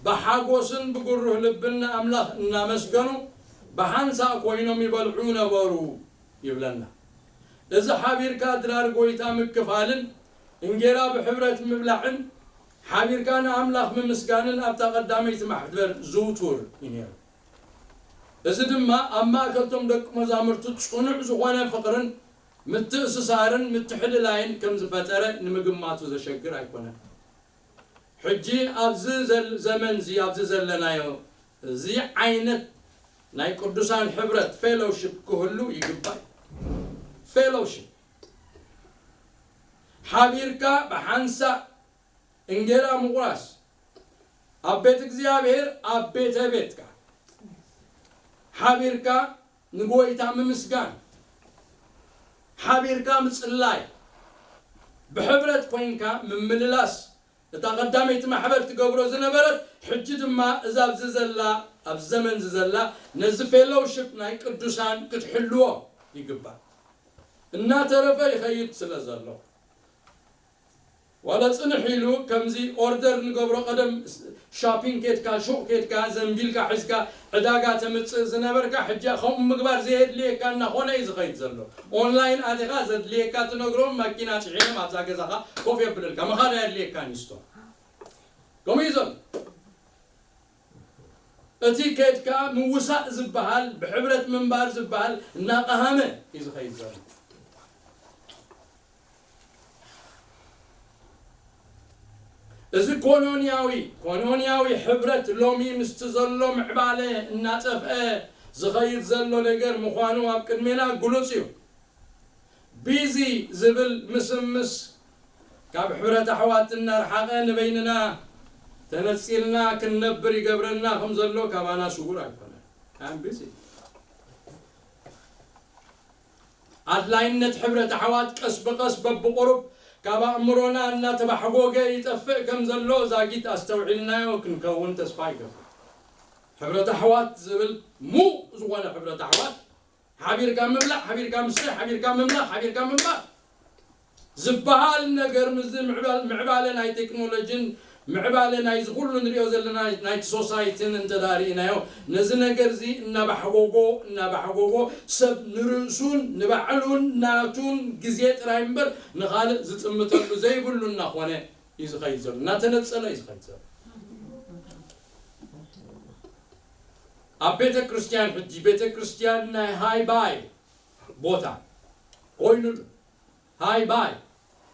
ብሓጎስን ብጉሩህ ልብን ንኣምላኽ እናመስገኑ ብሓንሳእ ኮይኖም ይበልዑ ነበሩ ይብለና። እዚ ሓቢርካ ድራር ጎይታ ምክፋልን እንጌራ ብሕብረት ምብላዕን ሓቢርካ ንኣምላኽ ምምስጋንን ኣብታ ቀዳመይቲ ማሕበር ዝውቱር እዩ ነይሩ። እዚ ድማ ኣብ ማእከልቶም ደቂ መዛሙርቱ ጽኑዕ ዝኾነ ፍቕርን ምትእስሳርን ምትሕልላይን ከም ዝፈጠረ ንምግማቱ ዘሸግር ኣይኮነን። ሕጂ ኣብዚ ዘመንዚ ኣብዚ ዘለናዮ እዚ ዓይነት ናይ ቅዱሳን ሕብረት ፌሎውሽፕ ክህሉ ይግባእ። ፌሎውሽፕ ሓቢርካ ብሓንሳእ እንጌራ ምቑራስ ኣብ ቤት እግዚኣብሔር ኣብ ቤተ ቤትካ ሓቢርካ ንጎይታ ምምስጋን ሓቢርካ ምጽላይ ብሕብረት ኮይንካ ምምልላስ እታ ቀዳመይቲ ማሕበር ትገብሮ ዝነበረት ሕጂ ድማ እዛ ኣብዚ ዘላ ኣብ ዘመን ዝዘላ ነዚ ፌሎውሽፕ ናይ ቅዱሳን ክትሕልዎ ይግባእ። እናተረፈ ይኸይድ ስለ ዘሎ ዋላ ጽንሕ ኢሉ ከምዚ ኦርደር ንገብሮ ቀደም ሻፒንግ ኬድካ ሹቕ ኬድካ ዘንቢልካ ሒዝካ ዕዳጋ ተምጽእ ዝነበርካ ሕጂ ከምኡ ምግባር ዘየድልየካ እናኾነ እዩ ዝኸይድ ዘሎ። ኦንላይን ኣቲኻ ዘድልየካ ትነግሮም ማኪና ጭሒኖም ኣብዛ ገዛኻ ኮፍ የብልልካ መኻድ ኣየድልየካ ንስቶ ከምኡ እዩ ዘሎ። እቲ ከይድካ ምውሳእ ዝበሃል ብሕብረት ምንባር ዝበሃል እናቀሃመ እዩ ዝኸይድ ዘሎ። እዚ ኮኖንያዊ ኮኖንያዊ ሕብረት ሎሚ ምስቲ ዘሎ ምዕባለ እናጠፍአ ዝኸይድ ዘሎ ነገር ምዃኑ ኣብ ቅድሜና ግሉጽ እዩ። ቢዚ ዝብል ምስምስ ካብ ሕብረት ኣሕዋት እናርሓቐ ንበይንና ተነጺልና ክንነብር ይገብረና ከም ዘሎ ካባና ስዉር ኣይኮነን። I'm busy። ኣድላይነት ሕብረት ኣሕዋት ቀስ ብቐስ በብቑሩብ ካብ ኣእምሮና እናተባሕጎገ ይጠፍእ ከም ዘሎ ዛጊት ኣስተውዒልናዮ ክንከውን ተስፋ ይገብር። ሕብረት ኣሕዋት ዝብል ሙቕ ዝኾነ ሕብረት ኣሕዋት ሓቢርካ ምብላዕ፣ ሓቢርካ ምስታይ፣ ሓቢርካ ምምላኽ፣ ሓቢርካ ምንባር ዝበሃል ነገር ምስዚ ምዕባለ ናይ ቴክኖሎጂን ምዕባለ ናይዚ ኩሉ ንሪኦ ዘለና ናይቲ ሶሳይቲን እንተ ርኢናዮ ነዚ ነገር እዚ እናባሕጎጎ እናባሕጎጎ ሰብ ንርእሱን ንባዕሉን ናቱን ግዜ ጥራይ እምበር ንኻልእ ዝጥምተሉ ዘይብሉ እናኾነ እዩ ዝኸይድ ዘሎ፣ እናተነጸለ እዩ ዝኸይድ ዘሎ። ኣብ ቤተ ክርስቲያን ሕጂ ቤተ ክርስቲያን ናይ ሃይ ባይ ቦታ ኮይኑሉ ሃይ ባይ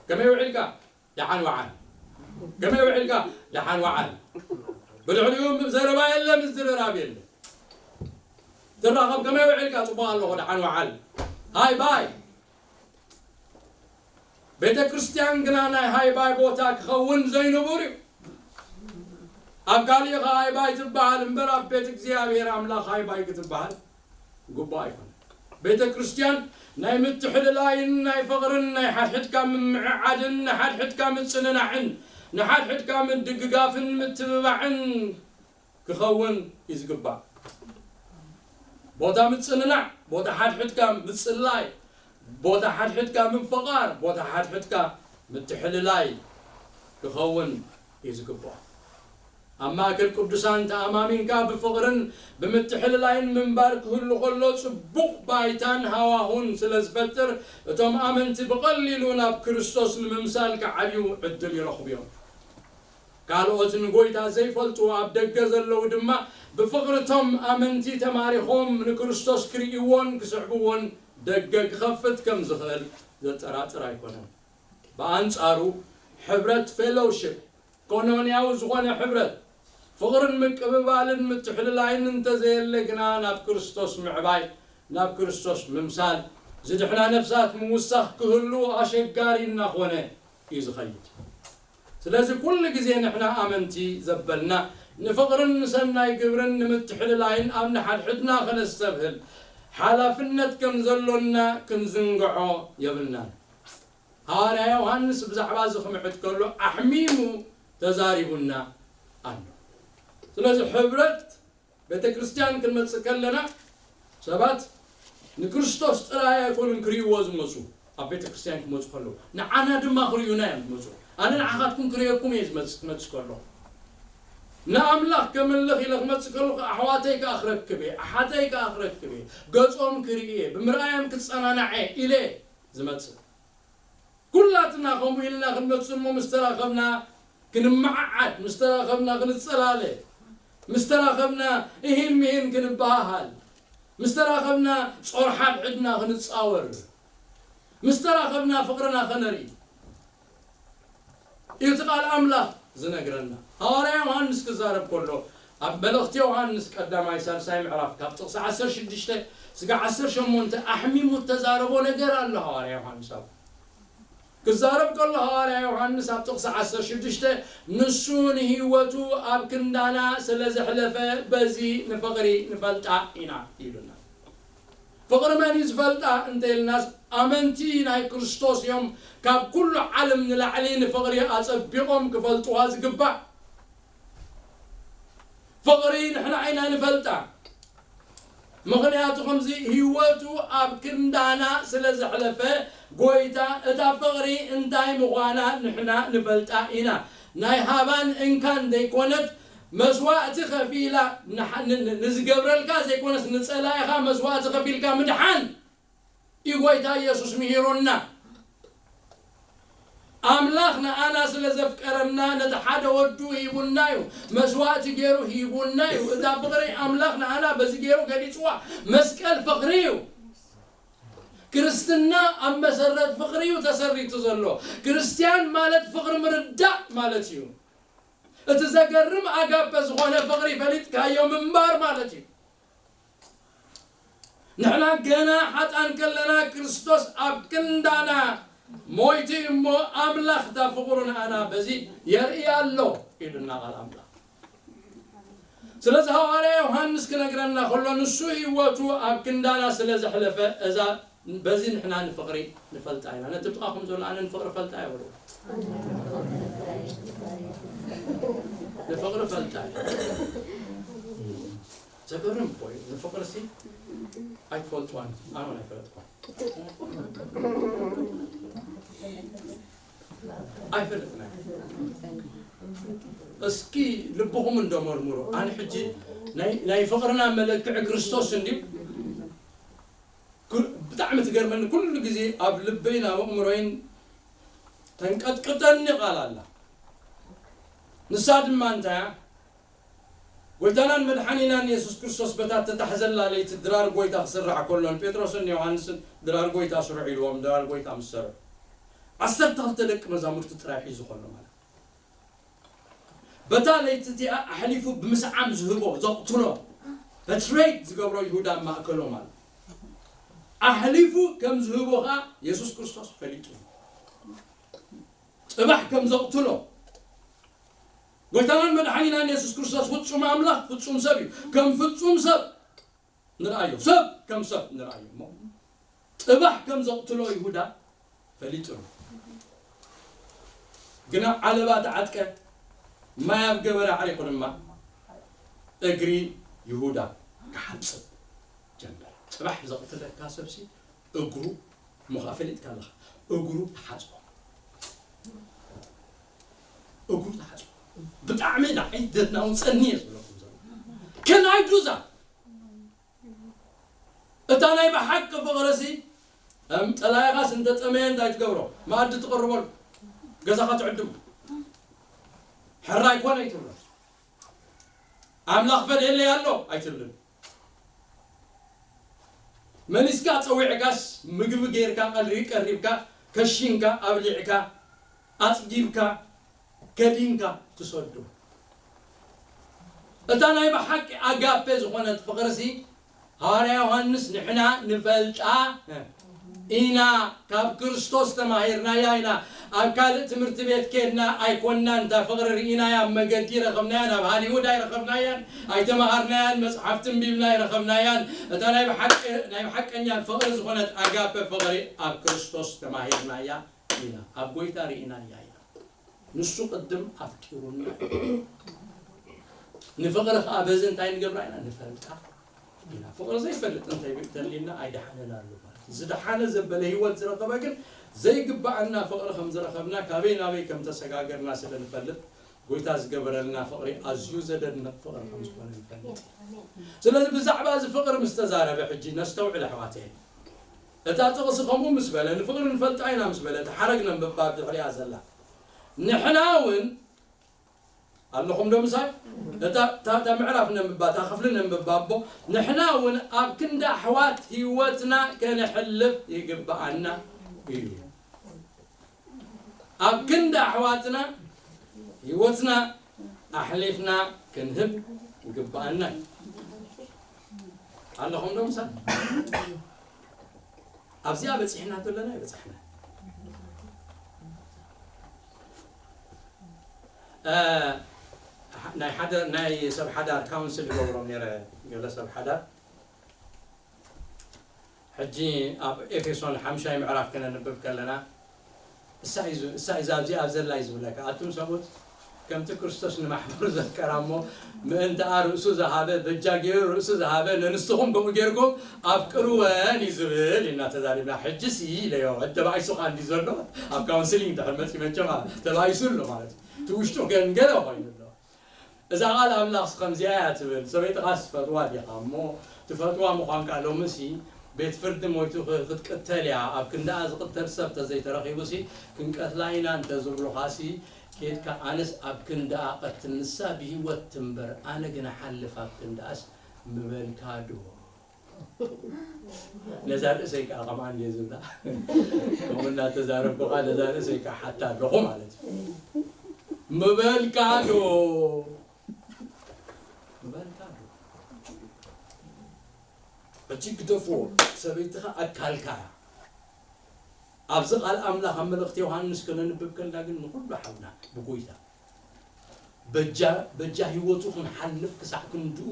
ከመይ ውዒልካ ደሓን ወዓል ከመይ ውዒልካ ደሓን ወዓል ብድሕሪኡ ዘረባ የለ ምዝርራብ የለ ትራኸብ ከመይ ውዒልካ ጽቡቕ ኣለኹ ደሓን ወዓል ሃይ ባይ ቤተ ክርስቲያን ግና ናይ ሃይ ባይ ቦታ ክኸውን ዘይንቡር እዩ። ኣብ ካሊእኻ ሃይ ባይ ትበሃል እምበር ኣብ ቤት እግዚኣብሔር ኣምላኽ ሃይ ባይ ክትበሃል ግቡእ ኣይኮነ። ቤተ ክርስቲያን ናይ ምትሕልላይን ናይ ፍቕርን ናይ ሓድሕድካ ምምዕዓድን ንሓድሕድካ ምጽንናዕን ንሓድሕድካ ምድግጋፍን ምትብባዕን ክኸውን እዩ ዝግባእ። ቦታ ምጽንናዕ፣ ቦታ ሓድሕድካ ምጽላይ፣ ቦታ ሓድሕድካ ምፍቓር፣ ቦታ ሓድሕድካ ምትሕልላይ ክኸውን እዩ ዝግባእ። ኣብ ማእከል ቅዱሳን ተኣማሚንካ ብፍቕርን ብምትሕልላይን ምንባር ክህሉ ከሎ ጽቡቕ ባይታን ሃዋሁን ስለ ዝፈጥር እቶም ኣመንቲ ብቐሊሉ ናብ ክርስቶስ ንምምሳል ክዓብዩ ዕድል ይረኽቡ እዮም። ካልኦት ንጎይታ ዘይፈልጡ ኣብ ደገ ዘለዉ ድማ ብፍቕሪ እቶም ኣመንቲ ተማሪኾም ንክርስቶስ ክርእይዎን ክስዕብዎን ደገ ክኸፍት ከም ዝኽእል ዘጠራጥር ኣይኮነን። ብኣንጻሩ ሕብረት ፌሎውሽፕ ኮኖንያዊ ዝኾነ ሕብረት ፍቕርን ምቅብባልን ምትሕልላይን እንተዘየለ ግና ናብ ክርስቶስ ምዕባይ ናብ ክርስቶስ ምምሳል ዝድሕና ነፍሳት ምውሳኽ ክህሉ ኣሸጋሪ እናኾነ እዩ ዝኸይድ። ስለዚ ኩሉ ግዜ ንሕና ኣመንቲ ዘበልና ንፍቕርን ንሰናይ ግብርን ንምትሕልላይን ኣብ ንሓድሕድና ከነስተብህል ሓላፍነት ከም ዘሎና ክንዝንግዖ የብልናን። ሃዋርያ ዮሃንስ ብዛዕባ እዚ ክምዕድ ከሎ ኣሕሚሙ ተዛሪቡና ኣሎ። ስለዚ ሕብረት ቤተ ክርስቲያን ክንመጽእ ከለና ሰባት ንክርስቶስ ጥራይ ኣይኮኑን ክርእይዎ ዝመጹ። ኣብ ቤተ ክርስቲያን ክመጹ ከለዉ ንዓና ድማ ክርእዩና እዮም ዝመጹ። ኣነ ንዓኻትኩም ክርእየኩም እየ ዝመጽእ ክመጽእ ከሎ ንኣምላኽ ከመልኽ ኢለ ክመጽእ ከለኹ ኣሕዋተይ ከኣ ክረክብ እየ ኣሓተይ ከኣ ክረክብ እየ ገጾም ክርኢ እየ ብምርኣዮም ክጸናናዐ ኢለ ዝመጽእ። ኩላትና ከምኡ ኢልና ክንመጽእ እሞ ምስ ተራኸብና ክንመዓዓድ፣ ምስ ተራኸብና ክንጸላለ፣ ምስ ተራኸብና እሂን ምሂን ክንበሃሃል፣ ምስ ተራኸብና ጾር ሓድሕድና ክንጻወር፣ ምስ ተራኸብና ፍቕርና ከነርኢ እዩ እቲ ቃል ኣምላኽ ዝነግረና። ሃዋርያ ዮሃንስ ክዛረብ ከሎ ኣብ መልእኽቲ ዮሃንስ ቀዳማይ ሳልሳይ ምዕራፍ ካብ ጥቕሲ ዓሰርተ ሽዱሽተ ስጋ ዓሰርተ ሸሞንተ ኣሕሚሙ እተዛረቦ ነገር ኣሎ። ሃዋርያ ዮሃንስ ኣብ ክዛረብ ከሎ ሃዋርያ ዮሃንስ ኣብ ጥቕሲ ዓሰርተ ሽዱሽተ ንሱ ንህይወቱ ኣብ ክንዳና ስለ ዘሕለፈ በዚ ንፍቕሪ ንፈልጣ ኢና ኢሉና። ፍቕሪ መን እዩ ዝፈልጣ እንተ ኢልናስ ኣመንቲ ናይ ክርስቶስ እዮም ካብ ኩሉ ዓለም ንላዕሊ ንፍቕሪ ኣጸቢቖም ክፈልጥዋ ዝግባእ። ፍቕሪ ንሕና ኢና ንፈልጣ። ምኽንያቱ ከምዚ ህይወቱ ኣብ ክንዳና ስለ ዘሕለፈ ጎይታ እታ ፍቕሪ እንታይ ምዃና ንሕና ንፈልጣ ኢና። ናይ ሃባን እንካን ዘይኮነት መስዋእቲ ከፊላ ንሓ- ን- ን- ንዝገብረልካ ዘይኮነስ ንጸላኢኻ መስዋእቲ ከፊልካ ምድሓን እዩ ጎይታ ኢየሱስ ምሂሩና። ኣምላኽ ንኣና ስለ ዘፍቀረና ነቲ ሓደ ወዱ ሂቡና እዩ። መስዋእቲ ገይሩ ሂቡና እዩ። እዛ ፍቕሪ ኣምላኽ ንኣና በዚ ገይሩ ገሊጽዋ። መስቀል ፍቕሪ እዩ። ክርስትና ኣብ መሰረት ፍቕሪ እዩ ተሰሪቱ ዘሎ። ክርስትያን ማለት ፍቕሪ ምርዳእ ማለት እዩ። እቲ ዘገርም ኣጋፐ ዝኾነ ፍቕሪ ፈሊጥካዮ ምንባር ማለት እዩ። ንሕና ገና ሓጣን ከለና ክርስቶስ ኣብ ክንዳና ሞይቱ እሞ ኣምላኽ እታ ፍቕሩ ንኣና በዚ የርኢ ኣሎ ኢሉና ቃል ኣምላኽ። ስለዚ ሃዋርያ ዮሃንስ ክነግረና ከሎ ንሱ ህይወቱ ኣብ ክንዳና ስለ ዘሕለፈ እዛ በዚ ንሕና ንፍቕሪ ንፈልጣ ኢና። ነቲ ጥቓኹም ዘሎ ኣነ ንፍቕሪ ፈልጣ እየ በልዎ። ንፍቕሪ ፈልጣ እየ። ዘገርም እኮ እዩ። ንፍቕሪ ሲ ኣይትፈልጥዋን ኣነ እውን ኣይፈለጥኳን። ኣይፈልጥና። እስኪ ልብኹም እንዶ መርምሩ። ኣነ ሕጂ ናይ ናይ ፍቕርና መለክዒ ክርስቶስ እንድዩ። ኩ- ብጣዕሚ ትገርመኒ ኩሉ ግዜ ኣብ ልበይን ኣብ ኣእምሮይን ተንቀጥቅጠኒ ቃል ኣላ። ንሳ ድማ እንታይ እያ? ጎይታናን መድሓኒናን የሱስ ክርስቶስ በታ እተታሕዘላ ለይቲ ድራር ጎይታ ክስራሕ ከሎ ንጴጥሮስን ንዮሃንስን ድራር ጎይታ ስርሑ ኢልዎም ድራር ጎይታ ምስ ሰርሑ ዓሰርተ ክልተ ደቂ መዛሙርቲ ጥራይ ሒዙ ከሎ ማለት እዩ። በታ ለይቲ እቲኣ ኣሕሊፉ ብምስዓም ዝህቦ ዘቕትሎ በትሬይድ ዝገብሮ ይሁዳ ኣብ ማእከሎም ኣሎ። ኣሕሊፉ ከም ዝህቦ ኸኣ የሱስ ክርስቶስ ፈሊጡ ጽባሕ ከም ዘቕትሎ ጎይታናን መድሓኒናን የሱስ ክርስቶስ ፍጹም ኣምላኽ ፍጹም ሰብ እዩ። ከም ፍጹም ሰብ ንርኣዮ፣ ሰብ ከም ሰብ ንርኣዮ እሞ ጽባሕ ከም ዘቕትሎ ይሁዳ ፈሊጡ ነው። ግና ዓለባ ተዓጥቀ ማይ ኣብ ገበረ ዓሪቑ ድማ እግሪ ይሁዳ ክሓጽብ ጀመረ። ጽባሕ ዘቕትለካ ሰብሲ እግሩ ምዃ ፈሊጥካ ኣለኻ። እግሩ ተሓጽቦ። እግሩ ተሓጽቦ። ብጣዕሚ ንዓይ ዘናውጸኒ እየ ዝብለኩም ዘሎ። ከናይ ዱዛ እታ ናይ ብሓቂ ፍቕርሲ እም ጠላይኻስ እንተጠመየ እንታይ ትገብሮ? መኣዲ ትቕርበሉ፣ ገዛኻ ትዕድም። ሕራይ ኮነ ኣይትብሎ። ኣምላኽ ፈድየለይ ኣሎ ኣይትብልን። መሊስካ ጸዊዕካስ ምግቢ ጌርካ ቀልሪ ቀሪብካ ከሺንካ ኣብሊዕካ ኣጽጊብካ ከዲንካ ትሰዶ። እታ ናይ ብሓቂ ኣጋፔ ዝኾነት ፍቕርሲ ሃዋርያ ዮሃንስ ንሕና ንፈልጣ ኢና፣ ካብ ክርስቶስ ተማሂርናያ ኢና። ኣብ ካልእ ትምህርቲ ቤት ኬድና ኣይኮንናን እታ ፍቕሪ ርኢናያ፣ ኣብ መገዲ ረኸብናያን ኣብ ሃሊውድ ኣይረኸብናያን፣ ኣይተማሃርናያን፣ መጽሓፍቲ ኣንቢብና ኣይረኸብናያን። እታ ናይ ብሓቂ ናይ ብሓቀኛ ፍቕሪ ዝኾነት ኣጋፔ ፍቕሪ ኣብ ክርስቶስ ተማሂርናያ ኢና፣ ኣብ ጎይታ ርኢናያ ኢና። ንሱ ቅድም ኣፍቂሩና እዩ። ንፍቕሪ ከኣ በዚ እንታይ ንገብራ ኢና? ንፈልጣ ኢና። ፍቕሪ ዘይፈልጥ እንተሊና ኣይደሓነን ኣሎ ማለት እዩ። ዝደሓነ ዘበለ ህይወት ዝረኸበ ግን ዘይግብኣና ፍቕሪ ከም ዝረኸብና፣ ካበይ ናበይ ከም ተሰጋገርና ስለ ንፈልጥ፣ ጎይታ ዝገበረልና ፍቕሪ ኣዝዩ ዘደንቕ ፍቕሪ ከም ዝኾነ ንፈልጥ። ስለዚ ብዛዕባ እዚ ፍቕሪ ምስ ተዛረበ ሕጂ ነስተውዕል ኣሕዋተይ። እታ ጥቕሲ ከምኡ ምስ በለ፣ ንፍቕሪ ንፈልጣ ኢና ምስ በለ፣ እታ ሓረግ ነንብባ ብድሕሪኣ ዘላ። ንሕና እውን ኣለኹም ዶ ምሳይ? እታ እታ እታ ምዕራፍ ነንብባ፣ እታ ክፍሊ ነንብባ እሞ፣ ንሕና እውን ኣብ ክንዲ ኣሕዋት ህይወትና ከነሕልፍ ይግብኣና እዩ። ኣብ ክንዲ ኣሕዋትና ህይወትና ኣሕሊፍና ክንህብ ይግብኣና እዩ። ኣለኹም ዶ ምሳይ? ኣብዚኣ በጺሕና ዘለና ይበጻሕና። እ፣ ናይ ሓደ ናይ ሰብ ሓዳር ካውንስል ይገብሮም ነይረ፣ ገለ ሰብ ሓዳር። ሕጂ ኣብ ኤፌሶን ሓምሻይ ምዕራፍ ከነንብብ ከለና፣ እሳ እዩ ዝ-፣ እሳ እዩ ኣብዚ ኣብ ዘላ እዩ ዝብለካ። ኣቱም ሰብኡት፣ ከምቲ ክርስቶስ ንማሕበሩ ዘፍቀራ እሞ፣ ምእንተኣ ርእሱ ዝሃበ፣ በጃ ገይሩ ርእሱ ዝሃበ፣ ንንስኹም ከምኡ ጌርኩም ኣፍቅርወን እዩ ዝብል ኢና ተዛሪብና። ሕጂስ እዩ ኢለዮ፣ ተባኢሱ ኸኣ እንዲ ዘሎ፣ ኣብ ካውንስሊንግ ድሕር መጺ መቸም ተባኢሱ ኣሎ ማለት እዩ። እቲ ውሽጡ ገንገለ ኮይኑ ኣሎ። እዛ ቃል ኣምላኽስ ከምዚኣ እያ ትብል፣ ሰበይትኻስ ትፈትዋ ዲኻ? እሞ ትፈትዋ ምዃንካ ሎምሲ ቤት ፍርዲ ሞይቱ ክ-፣ ክትቅተል እያ። ኣብ ክንድኣ ዝቅተል ሰብ ተዘይተረኺቡሲ ክንቀትላ ኢና እንተዝብሉኻሲ ኬድካ ኣነስ ኣብ ክንድኣ ቀትል ንሳ ብህይወት ትንበር ኣነ ግን እሓልፍ ኣብ ክንድኣስ ምበልካ ዶ? ነዛ ርእሰይ ከዓ ከምኣ እንድየ ዝብላ። ከምኡ እናተዛረብኩ ከዓ ነዛ ርእሰይ ከዓ ሓታ ኣለኹ ማለት እዩ። ምበልካ ዶ? ምበልካ ዶ? ሕጂ ግደፍዎ፣ ሰበይትኻ ኣካልካ እያ። ኣብዚ ቃል ኣምላኽ ኣብ መልእኽቲ ዮሃንስ ከነንብብ ከለና ግን ንኹሉ ሓውና ብጎይታ በጃ፣ በጃ ህይወቱ ክንሓልፍ ክሳዕ ክንድኡ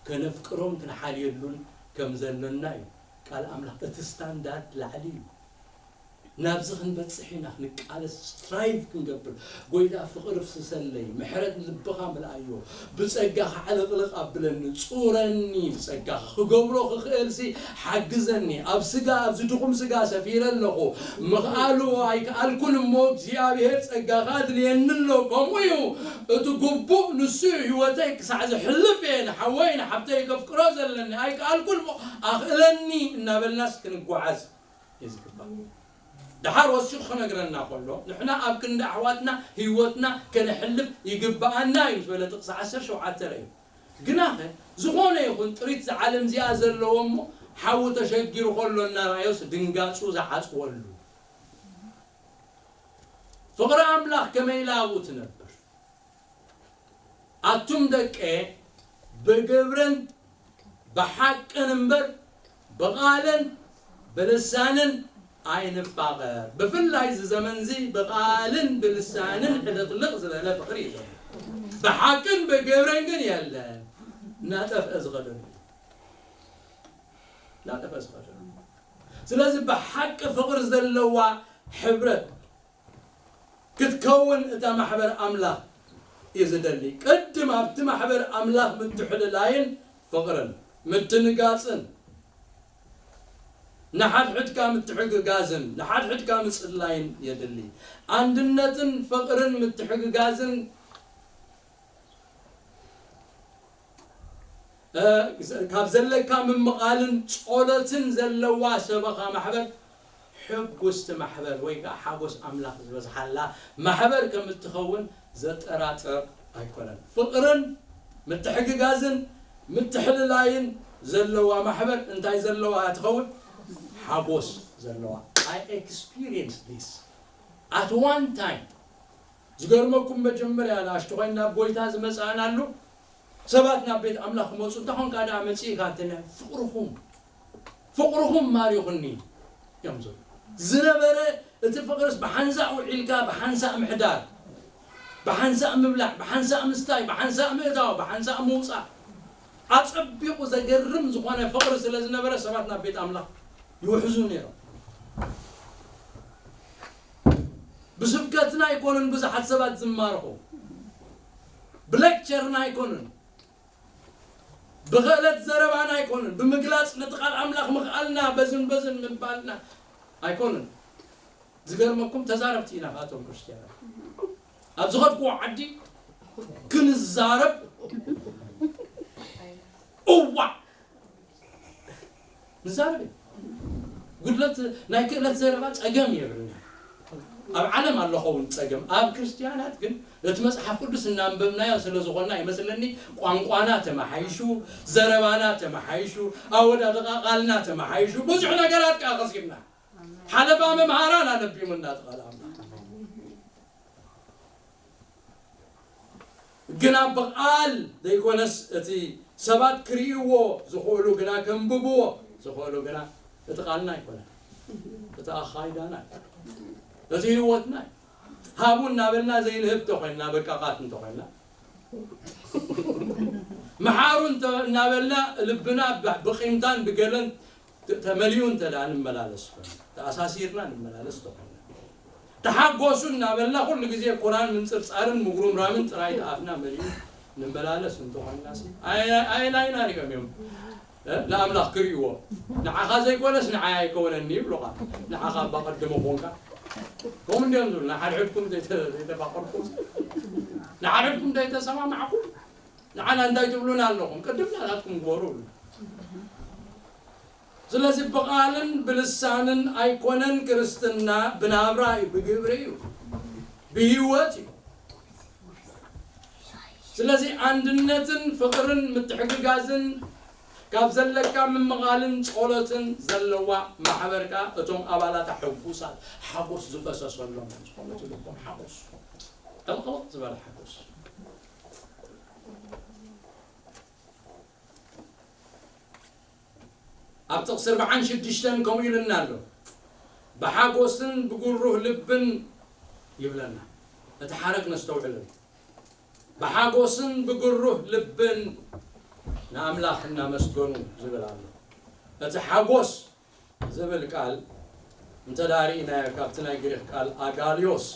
ከነፍቅሮን ክንሓልየሉን ከም ዘለና እዩ። ቃል ኣምላኽ እቲ ስታንዳርድ ላዕሊ እዩ። ናብዚ ክንበጽሕ ኢና ክንቃለስ፣ ስትራይቭ ክንገብር። ጎይታ ፍቕሪ ፍስሰለይ፣ ምሕረት ልብኻ ምልኣዮ፣ ብጸጋኻ ዕልቕልቕ ኣብለኒ፣ ጹረኒ፣ ብጸጋኻ ክገብሮ ክኽእልሲ ሓግዘኒ። ኣብ ስጋ፣ ኣብዚ ድኹም ስጋ ሰፊረ ኣለኹ፣ ምኽኣሉ ኣይከኣልኩን እሞ እግዚኣብሔር ጸጋኻ ኣድልየኒ ኣሎ። ከምኡ እዩ፣ እቲ ግቡእ ንሱ እዩ፣ ህይወተይ ክሳዕ ዝሕልፍ እየ ንሓወይ ንሓብተይ ከፍቅሮ ዘለኒ፣ ኣይከኣልኩን እሞ ኣኽእለኒ እናበልናስ ክንጓዓዝ እዩ ዝግባእ። ደሓር ወሲኹ ክነግረና ከሎ፣ ንሕና ኣብ ክንዲ ኣሕዋትና ህይወትና ከነሕልፍ ይግብኣና እዩ ምስ በለ ጥቕሲ ዓሰርተ ሸውዓተ ርእዩ። ግናኸ፣ ዝኾነ ይኹን ጥሪት እዛ ዓለም እዚኣ ዘለዎ እሞ፣ ሓዊ ተሸጊሩ ከሎ እናረኣዮስ ድንጋጹ ዝዓጽወሉ። ፍቕሪ ኣምላኽ ከመይ ኢላ ኣብኡ ትነብር? ኣቱም ደቀ፣ ብግብርን ብሓቅን እምበር፣ ብቓልን ብልሳንን ኣይንፋቐር። ብፍላይ እዚ ዘመንዚ ብቓልን ብልሳንን ሕልቕልቕ ዝበለ ፍቕሪ እዩ ዘሎ። ብሓቅን ብግብርን ግን የለን። እናጠፍአ ዝኸደሉ። እናጠፍአ ዝኸደሉ። ስለዚ ብሓቂ ፍቕሪ ዘለዋ ሕብረት ክትከውን እታ ማሕበር ኣምላኽ እዩ ዝደሊ። ቅድም ኣብቲ ማሕበር ኣምላኽ ምትሕልላይን ፍቕርን፣ ምድንጋጽን፣ ንሓድሕድካ ምትሕግጋዝን፣ ንሓድሕድካ ምጽላይን የድሊ። ኣንድነትን ፍቕርን ምትሕግጋዝን፣ እ፣ ካብ ዘለካ ምምቓልን ጸሎትን ዘለዋ ሰበኻ ማሕበር ሕጉስቲ ማሕበር ወይ ከዓ ሓጎስ ኣምላኽ ዝበዝሓላ ማሕበር ከም እትኸውን ዘጠራጥር ኣይኮነን። ፍቕርን ምትሕግጋዝን ምትሕልላይን ዘለዋ ማሕበር እንታይ ዘለዋ እያ ትኸውን? ሓጎስ ዘለዋ። I experience this at one time። ዝገርመኩም መጀመርያ ንኣሽቱ ኮይና ናብ ጎይታ ዝመጻእናሉ ሰባት ናብ ቤት ኣምላኽ ክመጹ እንታይ ኾንካ ደኣ መጺእካ እንተና ፍቕርኹም ፍቕርኹም ማሪኹኒ እዮም ዝብሉ። ዝነበረ እቲ ፍቕርስ ብሓንሳእ ውዒልካ፣ ብሓንሳእ ምሕዳር፣ ብሓንሳእ ምብላዕ፣ ብሓንሳእ ምስታይ፣ ብሓንሳእ ምእታው፣ ብሓንሳእ ምውፃእ፣ ኣጸቢቑ ዘገርም ዝኾነ ፍቕሪ ስለ ዝነበረ ሰባት ናብ ቤት ኣምላኽ ይውሕዙ ነይሮም። ብስብከትና ኣይኮኑን ብዙሓት ሰባት ዝማርኹ፣ ብሌክቸርና ኣይኮኑን፣ ብኽእለት ዘረባና ኣይኮኑን፣ ብምግላጽ ነቲ ቃል ኣምላኽ ምኽኣልና፣ በዝን በዝን ምባልና ኣይኮኑን። ዝገርመኩም ተዛረብቲ ኢና ካብቶም ክርስትያናት። ኣብ ዝኸድኩዎ ዓዲ ክንዛረብ እዋዕ ንዛረብ ኢና። ጉድለት ናይ ክእለት ዘረባ ጸገም የብልና። ኣብ ዓለም ኣሎ ኸውን ጸገም፣ ኣብ ክርስትያናት ግን እቲ መጽሓፍ ቅዱስ እናንበብናዮ ስለ ዝኾንና ይመስለኒ ቋንቋና ተመሓይሹ፣ ዘረባና ተመሓይሹ፣ ኣወዳድቓ ቃልና ተመሓይሹ፣ ብዙሕ ነገራት ከኣ ከሲብና። ሓለፋ መምሃራን ኣለቢሙና እቲ ቃል ኣምላኽ። ግና ብቓል ዘይኮነስ እቲ ሰባት ክርእይዎ ዝኽእሉ ግና ከንብብዎ ዝኽእሉ ግና እቲ ቃልና ኣይኮነን። እቲ ኣኻይዳና እዩ። እቲ ህይወትና እዩ። ሃቡ እናበልና ዘይንህብ እንተኾይንና፣ በቃቓት እንተኾይንና፣ መሓሩ እንተ-፣ እናበልና ልብና ብ-፣ ብቂምታን ብገለን ተ-፣ ተመሊኡ እንተ ደኣ ንመላለስ ኮይኑ፣ ተኣሳሲርና ንመላለስ እንተኾይንና፣ ተሓጎሱ እናበልና ኩሉ ግዜ ኩራን ምንጽርጻርን ምጉርምራምን ጥራይ እቲ ኣፍና መሊኡ ንመላለስ እንተኾይንና፣ ሲ-፣ ኣይ-፣ ኣይ-፣ ኣየናይና ድዮም እዮም፣ እ፣ ንኣምላኽ ክርእይዎ? ንዓኻ ዘይኮነስ ንዓይ ኣይከውነኒ ይብሉኻ። ንዓኻ እባ ቅድም ኮንካ። ከምኡ እንድዮም ዝብሉ፣ ንሓድሕድኩም ዘይተ-፣ ዘይተፋቐርኩም፣ ንሓድሕድኩም ዘይተሰማማዕኩም፣ ንዓና እንታይ ትብሉና ኣለኹም? ቅድም ናታትኩም ግበሩ ይብሉ። ስለዚ ብቓልን ብልሳንን ኣይኮነን ክርስትና፣ ብናብራ እዩ፣ ብግብሪ እዩ፣ ብህይወት እዩ። ስለዚ ኣንድነትን ፍቕርን ምትሕግጋዝን ካብ ዘለካ ምምቓልን ጸሎትን ዘለዋ ማሕበር ከኣ እቶም ኣባላታ ሕጉሳት፣ ሓጎስ ዝፈሰሰሎም እዮም ዝኾኑ፣ እቲ ልቦም ሓጎስ፣ ጠልቕልቕ ዝበለ ሓጎስ። ኣብ ጥቕሲ ኣርብዓን ሽዱሽተን ከምኡ ኢሉና ኣሎ፣ "ብሓጎስን ብግሩህ ልብን" ይብለና። እቲ ሓረግ ነስተውዕለሉ። "ብሓጎስን ብግሩህ ልብን ንኣምላኽ እናመስገኑ" ዝብል ኣሎ። እቲ ሓጎስ ዝብል ቃል እንተ ደኣ ርኢናዮ፣ ካብቲ ናይ ግሪኽ ቃል ኣጋልዮስ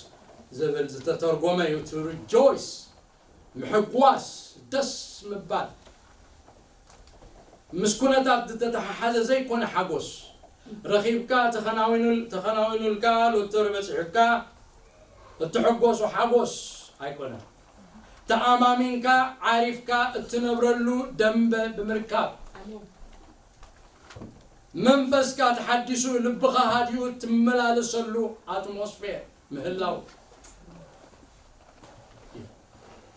ዝብል ዝተተርጎመ እዩ። To rejoice፣ ምሕጓስ፣ ደስ ምባል፣ ምስ ኩነታት ዝተተሓሓዘ ዘይኮነ ሓጎስ። ረኺብካ፣ ተኸናዊኑል-፣ ተኸናዊኑልካ፣ ሎተሪ በጺሑካ እትሕጎሶ ሓጎስ ኣይኮነን። ተኣማሚንካ፣ ዓሪፍካ እትነብረሉ ደንበ ብምርካብ፣ መንፈስካ ተሓዲሱ፣ ልብኻ ሃዲኡ እትመላለሰሉ ኣትሞስፌር ምህላው።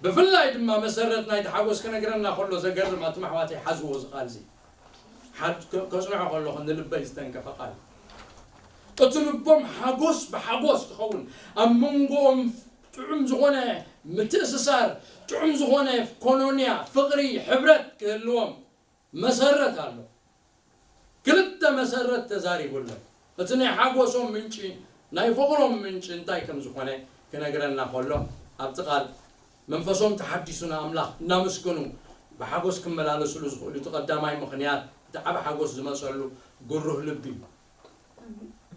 ብፍላይ ድማ መሰረት ናይቲ ሓጎስ ክነግረና ከሎ ዘገርም፣ ኣቱም ኣሕዋተይ፣ ሓዝዎ እዚ ቃል እዚ። ሓድ-፣ ከ-፣ ከጽንዖ ከለኹ ንልበይ ዝተንከፈ ቃል። እቲ ልቦም ሓጎስ ብሓጎስ ክኸውን፣ ኣብ መንጎኦም ጥዑም ዝኾነ ምትእስሳር፣ ጥዑም ዝኾነ ኮኖንያ፣ ፍቕሪ፣ ሕብረት ክህልዎም መሰረት ኣሎ። ክልተ መሰረት ተዛሪቡሎም። እቲ ናይ ሓጎሶም ምንጪ፣ ናይ ፍቕሮም ምንጪ እንታይ ከም ዝኾነ ክነግረና ከሎ፣ ኣብቲ ቃል መንፈሶም ተሓዲሱ ንኣምላኽ እናመስገኑ ብሓጎስ ክመላለሱሉ ዝኽእሉ እቲ ቀዳማይ ምኽንያት፣ እቲ ዓቢ ሓጎስ ዝመጸሉ ግሩህ ልቢ እዩ።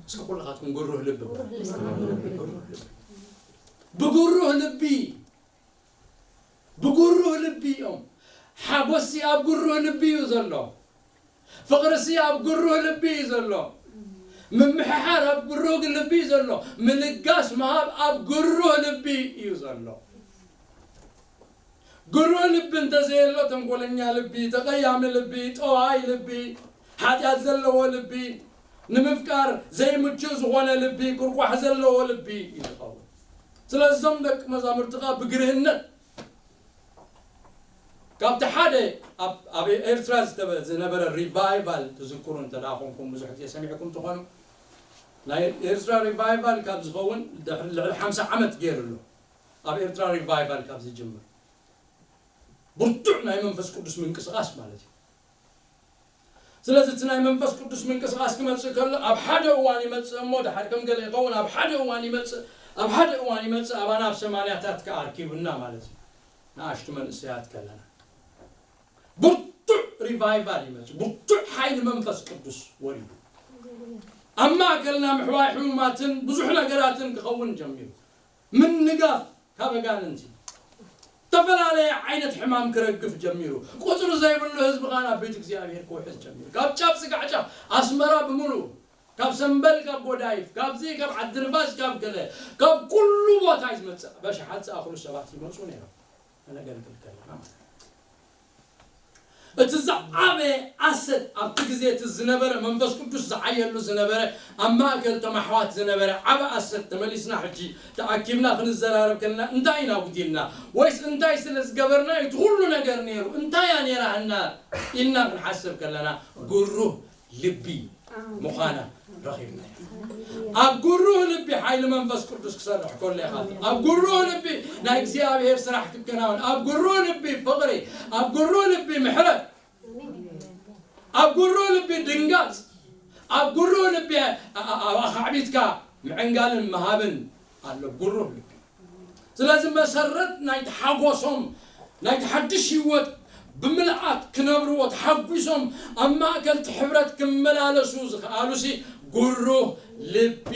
እስኪ ኩልኻትኩም ግሩህ ልቢ በሉ። ግሩህ ልቢ። ብግሩህ ልቢ፣ ብግሩህ ልቢ እዮም። ሓጎስሲ ኣብ ግሩህ ልቢ እዩ ዘሎ። ፍቕርሲ ኣብ ግሩህ ልቢ እዩ ዘሎ። ምምሕሓር ኣብ ግሩህ ልቢ እዩ ዘሎ። ምልጋስ ምሃብ ኣብ ግሩህ ልቢ እዩ ዘሎ። ግሩህ ልቢ እንተዘየሎ፣ ተንኮለኛ ልቢ፣ ተቐያሚ ልቢ፣ ጠዋይ ልቢ፣ ሓጢኣት ዘለዎ ልቢ፣ ንምፍቃር ዘይምቹእ ዝኾነ ልቢ፣ ቁርቋሕ ዘለዎ ልቢ እዩ ዝኸውን። ስለዚ እዞም ደቂ መዛሙርቲ ኸኣ ብግርህነት ካብቲ ሓደ ኣብ፣ ኣብ ኤርትራ ዝተበ-፣ ዝነበረ ሪቫይቫል ትዝክሩ እንተ ደኣ ኾንኩም፣ ብዙሕ ግዜ ሰሚዕኩም ትኾኑ። ናይ ኤርትራ ሪቫይቫል ካብ ዝኸውን ድሕሪ ልዕሊ ሓምሳ ዓመት ገይሩ ኣሎ። ኣብ ኤርትራ ሪቫይቫል ካብ ዝጅምር ብርቱዕ ናይ መንፈስ ቅዱስ ምንቅስቓስ ማለት እዩ። ስለዚ እቲ ናይ መንፈስ ቅዱስ ምንቅስቓስ ክመጽእ ከሎ ኣብ ሓደ እዋን ይመጽእ እሞ ድሓር ከም ገለ ይኸውን፣ ኣብ ሓደ እዋን ይመጽእ፣ ኣብ ሓደ እዋን ይመጽእ፣ ኣባና ኣብ ሰማንያታት ከኣ ኣርኪቡና ማለት እዩ። ንኣሽቱ መንእሰያት ከለና ብርቱዕ ሪቫይቫል ይመጽእ፣ ብርቱዕ ሓይሊ መንፈስ ቅዱስ ወሪዱ ኣብ ማእከልና ምሕዋይ ሕሙማትን ብዙሕ ነገራትን ክኸውን ጀሚሩ። ምንጋፍ ካብ ኣጋንንቲ ዝተፈላለየ ዓይነት ሕማም ክረግፍ ጀሚሩ። ቁጽሪ ዘይብሉ ህዝቢ ኸኣ ናብ ቤት እግዚኣብሔር ክውሕዝ ጀሚሩ። ካብ ጫፍ ስጋዕ ጫፍ ኣስመራ ብምሉኡ፣ ካብ ሰምበል፣ ካብ ጎዳይፍ፣ ካብዚ፣ ካብ ዓዲ ንፋስ፣ ካብ ገለ፣ ካብ ኩሉ ቦታ እዩ ዝመጽእ። በሽሓት ዝኣኽሉ ሰባት ይመጹ ነይሮም። ከነገልግል ከለና ማለት እዩ። እቲ ዝዓበየ ኣሰት ኣብቲ ግዜ እቲ ዝነበረ መንፈስ ቅዱስ ዝዓየሉ ዝነበረ ኣብ ማእከል እቶም ኣሕዋት ዝነበረ ዓቢ ኣሰት ተመሊስና ሕጂ ተኣኪብና ክንዘራረብ ከለና እንታይ ኢና ጉዲልና ወይስ እንታይ ስለ ዝገበርና እዩ እቲ ኩሉ ነገር ነይሩ እንታይ እያ ነይራ ህና ኢልና ክንሓስብ ከለና ግሩህ ልቢ ምዃና ረኺብና ኢና። ኣብ ግሩህ ልቢ ሓይሊ መንፈስ ቅዱስ ክሰርሕ ከሎ ኢኻ። ኣብ ግሩህ ልቢ ናይ እግዚኣብሔር ስራሕ ክከናወን፣ ኣብ ግሩህ ልቢ ፍቕሪ፣ ኣብ ግሩህ ልቢ ምሕረት፣ ኣብ ግሩህ ልቢ ድንጋጽ፣ ኣብ ግሩህ ልቢ ኣ- ኣ- ኣብ ኣኻዕቢትካ ምዕንጋልን ምሃብን ኣሎ። ግሩህ ልቢ ስለዚ መሰረት ናይቲ ሓጎሶም ናይቲ ሓድሽ ህይወት ብምልኣት ክነብርዎ ተሓጒሶም ኣብ ማእከል እቲ ሕብረት ክመላለሱ ዝኸኣሉሲ ግሩህ ልቢ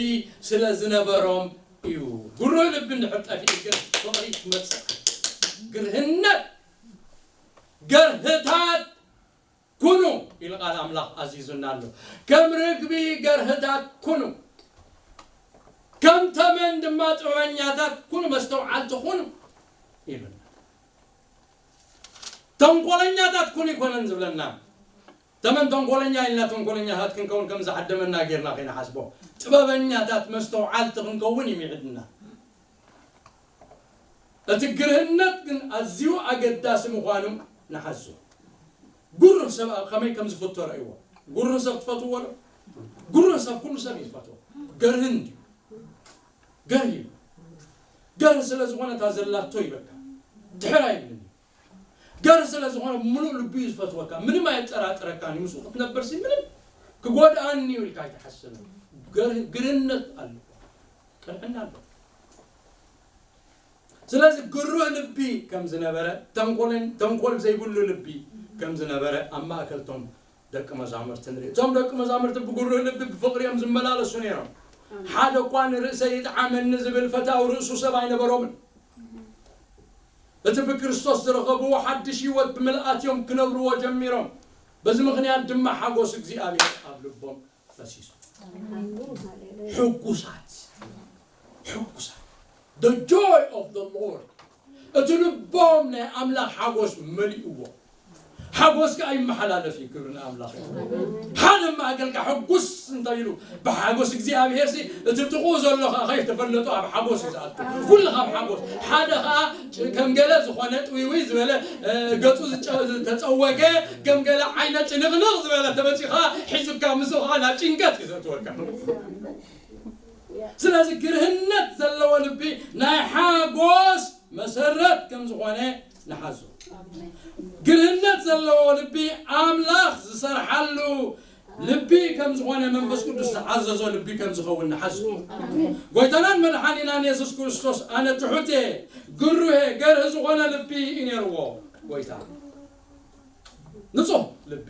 ስለ ዝነበሮም እዩ። ግሩህ ልቢ እንድሕር ጠፊኡ ግን ፍቕሪ ክመጽእ ግርህነት ገርህታት ኩኑ ኢሉ ቃል ኣምላኽ ኣዚዙና ኣሎ። ከም ርግቢ ገርህታት ኩኑ፣ ከም ተመን ድማ ጥበበኛታት ኩኑ፣ መስተውዓልቲ ኩኑ ኢሉና። ተንኮለኛታት ኩኑ ይኮነን ዝብለና። ተመን ተንኮለኛ ኢልና ተንኮለኛታት ክንከውን ከም ዝዓደመና ጌርና ከይንሓስቦ፣ ጥበበኛታት መስተውዓልቲ ክንከውን እዩ ሚዕድና። እቲ ግርህነት ግን ኣዝዩ ኣገዳሲ ምዃኑ ንሓዞ። ግሩህ ሰብ ኣብ ከመይ ከም ዝፍቶ ረእይዎ። ግሩህ ሰብ ትፈትዎ ዶ? ግሩህ ሰብ ኩሉ ሰብ እዩ ዝፈትዎ። ገርህ እንድዩ። ገርህ እዩ። ገርህ ስለ ዝኾነ እታ ዘላቶ ይበካ። ድሕር ኣይብልን እዩ። ገርህ ስለ ዝኾነ ብምሉእ ልቡ እዩ ዝፈትወካ። ምንም ኣየጠራጥረካን እዩ። ምስኡ ክትነብር ሲ ምንም ክጎድኣኒ እዩ ኢልካ ኣይትሓስብን። ገርህ ግርህነት ኣሎ። ቅንዕና ኣሎ። ስለዚ ግሩህ ልቢ ከም ዝነበረ፣ ተንኮልን ተንኮል ዘይብሉ ልቢ ከም ዝነበረ ኣብ ማእከል እቶም ደቂ መዛሙርቲ ንርኢ። እቶም ደቂ መዛሙርቲ ብግሩህ ልቢ ብፍቕሪ እዮም ዝመላለሱ ነይሮም። ሓደ እኳ ንርእሰይ ይጥዓመኒ ዝብል ፈታዊ ርእሱ ሰብ ኣይነበሮምን። እቲ ብክርስቶስ ዝረኸብዎ ሓድሽ ህይወት ብምልኣት እዮም ክነብርዎ ጀሚሮም። በዚ ምኽንያት ድማ ሓጎስ እግዚኣብሔር ኣብ ልቦም ፈሲሱ። ሕጉሳት ሕጉሳት the joy of the Lord እቲ ልቦም ናይ ኣምላኽ ሓጎስ መሊእዎ። ሓጎስ ከኣ ይመሓላለፍ እዩ። ክብሪ ንኣምላኽ እዩ። ሓደ ማእከልካ ሕጉስ እንታይ ኢሉ ብሓጎስ እግዚኣብሔር ሲ እቲ ጥቕኡ ዘሎ ከኣ ከይተፈለጡ ኣብ ሓጎስ እዩ ዝኣቱ። ኩሉ ካብ ሓጎስ ሓደ ከኣ ከም ገለ ዝኾነ ጥውይውይ ዝበለ ገጹ ዝተጸወገ ከም ገለ ዓይነት ጭንቕንቕ ዝበለ ተመጺኻ ሒዙካ ምስኡ ከኣ ናብ ጭንቀት እዩ ዘእትወካ። ስለዚ ግርህነት ዘለዎ ልቢ ናይ ሓጎስ መሰረት ከም ዝኾነ ንሓዞ። ግርህነት ዘለዎ ልቢ ኣምላኽ ዝሰርሓሉ ልቢ ከም ዝኾነ መንፈስ ቅዱስ ዝዓዘዞ ልቢ ከም ዝኸውን ንሓዞ። ጎይታናን መድሓኒናን የሱስ ክርስቶስ ኣነ ትሑት እየ፣ ግሩህ እየ፣ ገርህ ዝኾነ ልቢ እዩ ነይርዎ ጎይታ። ንጹህ ልቢ።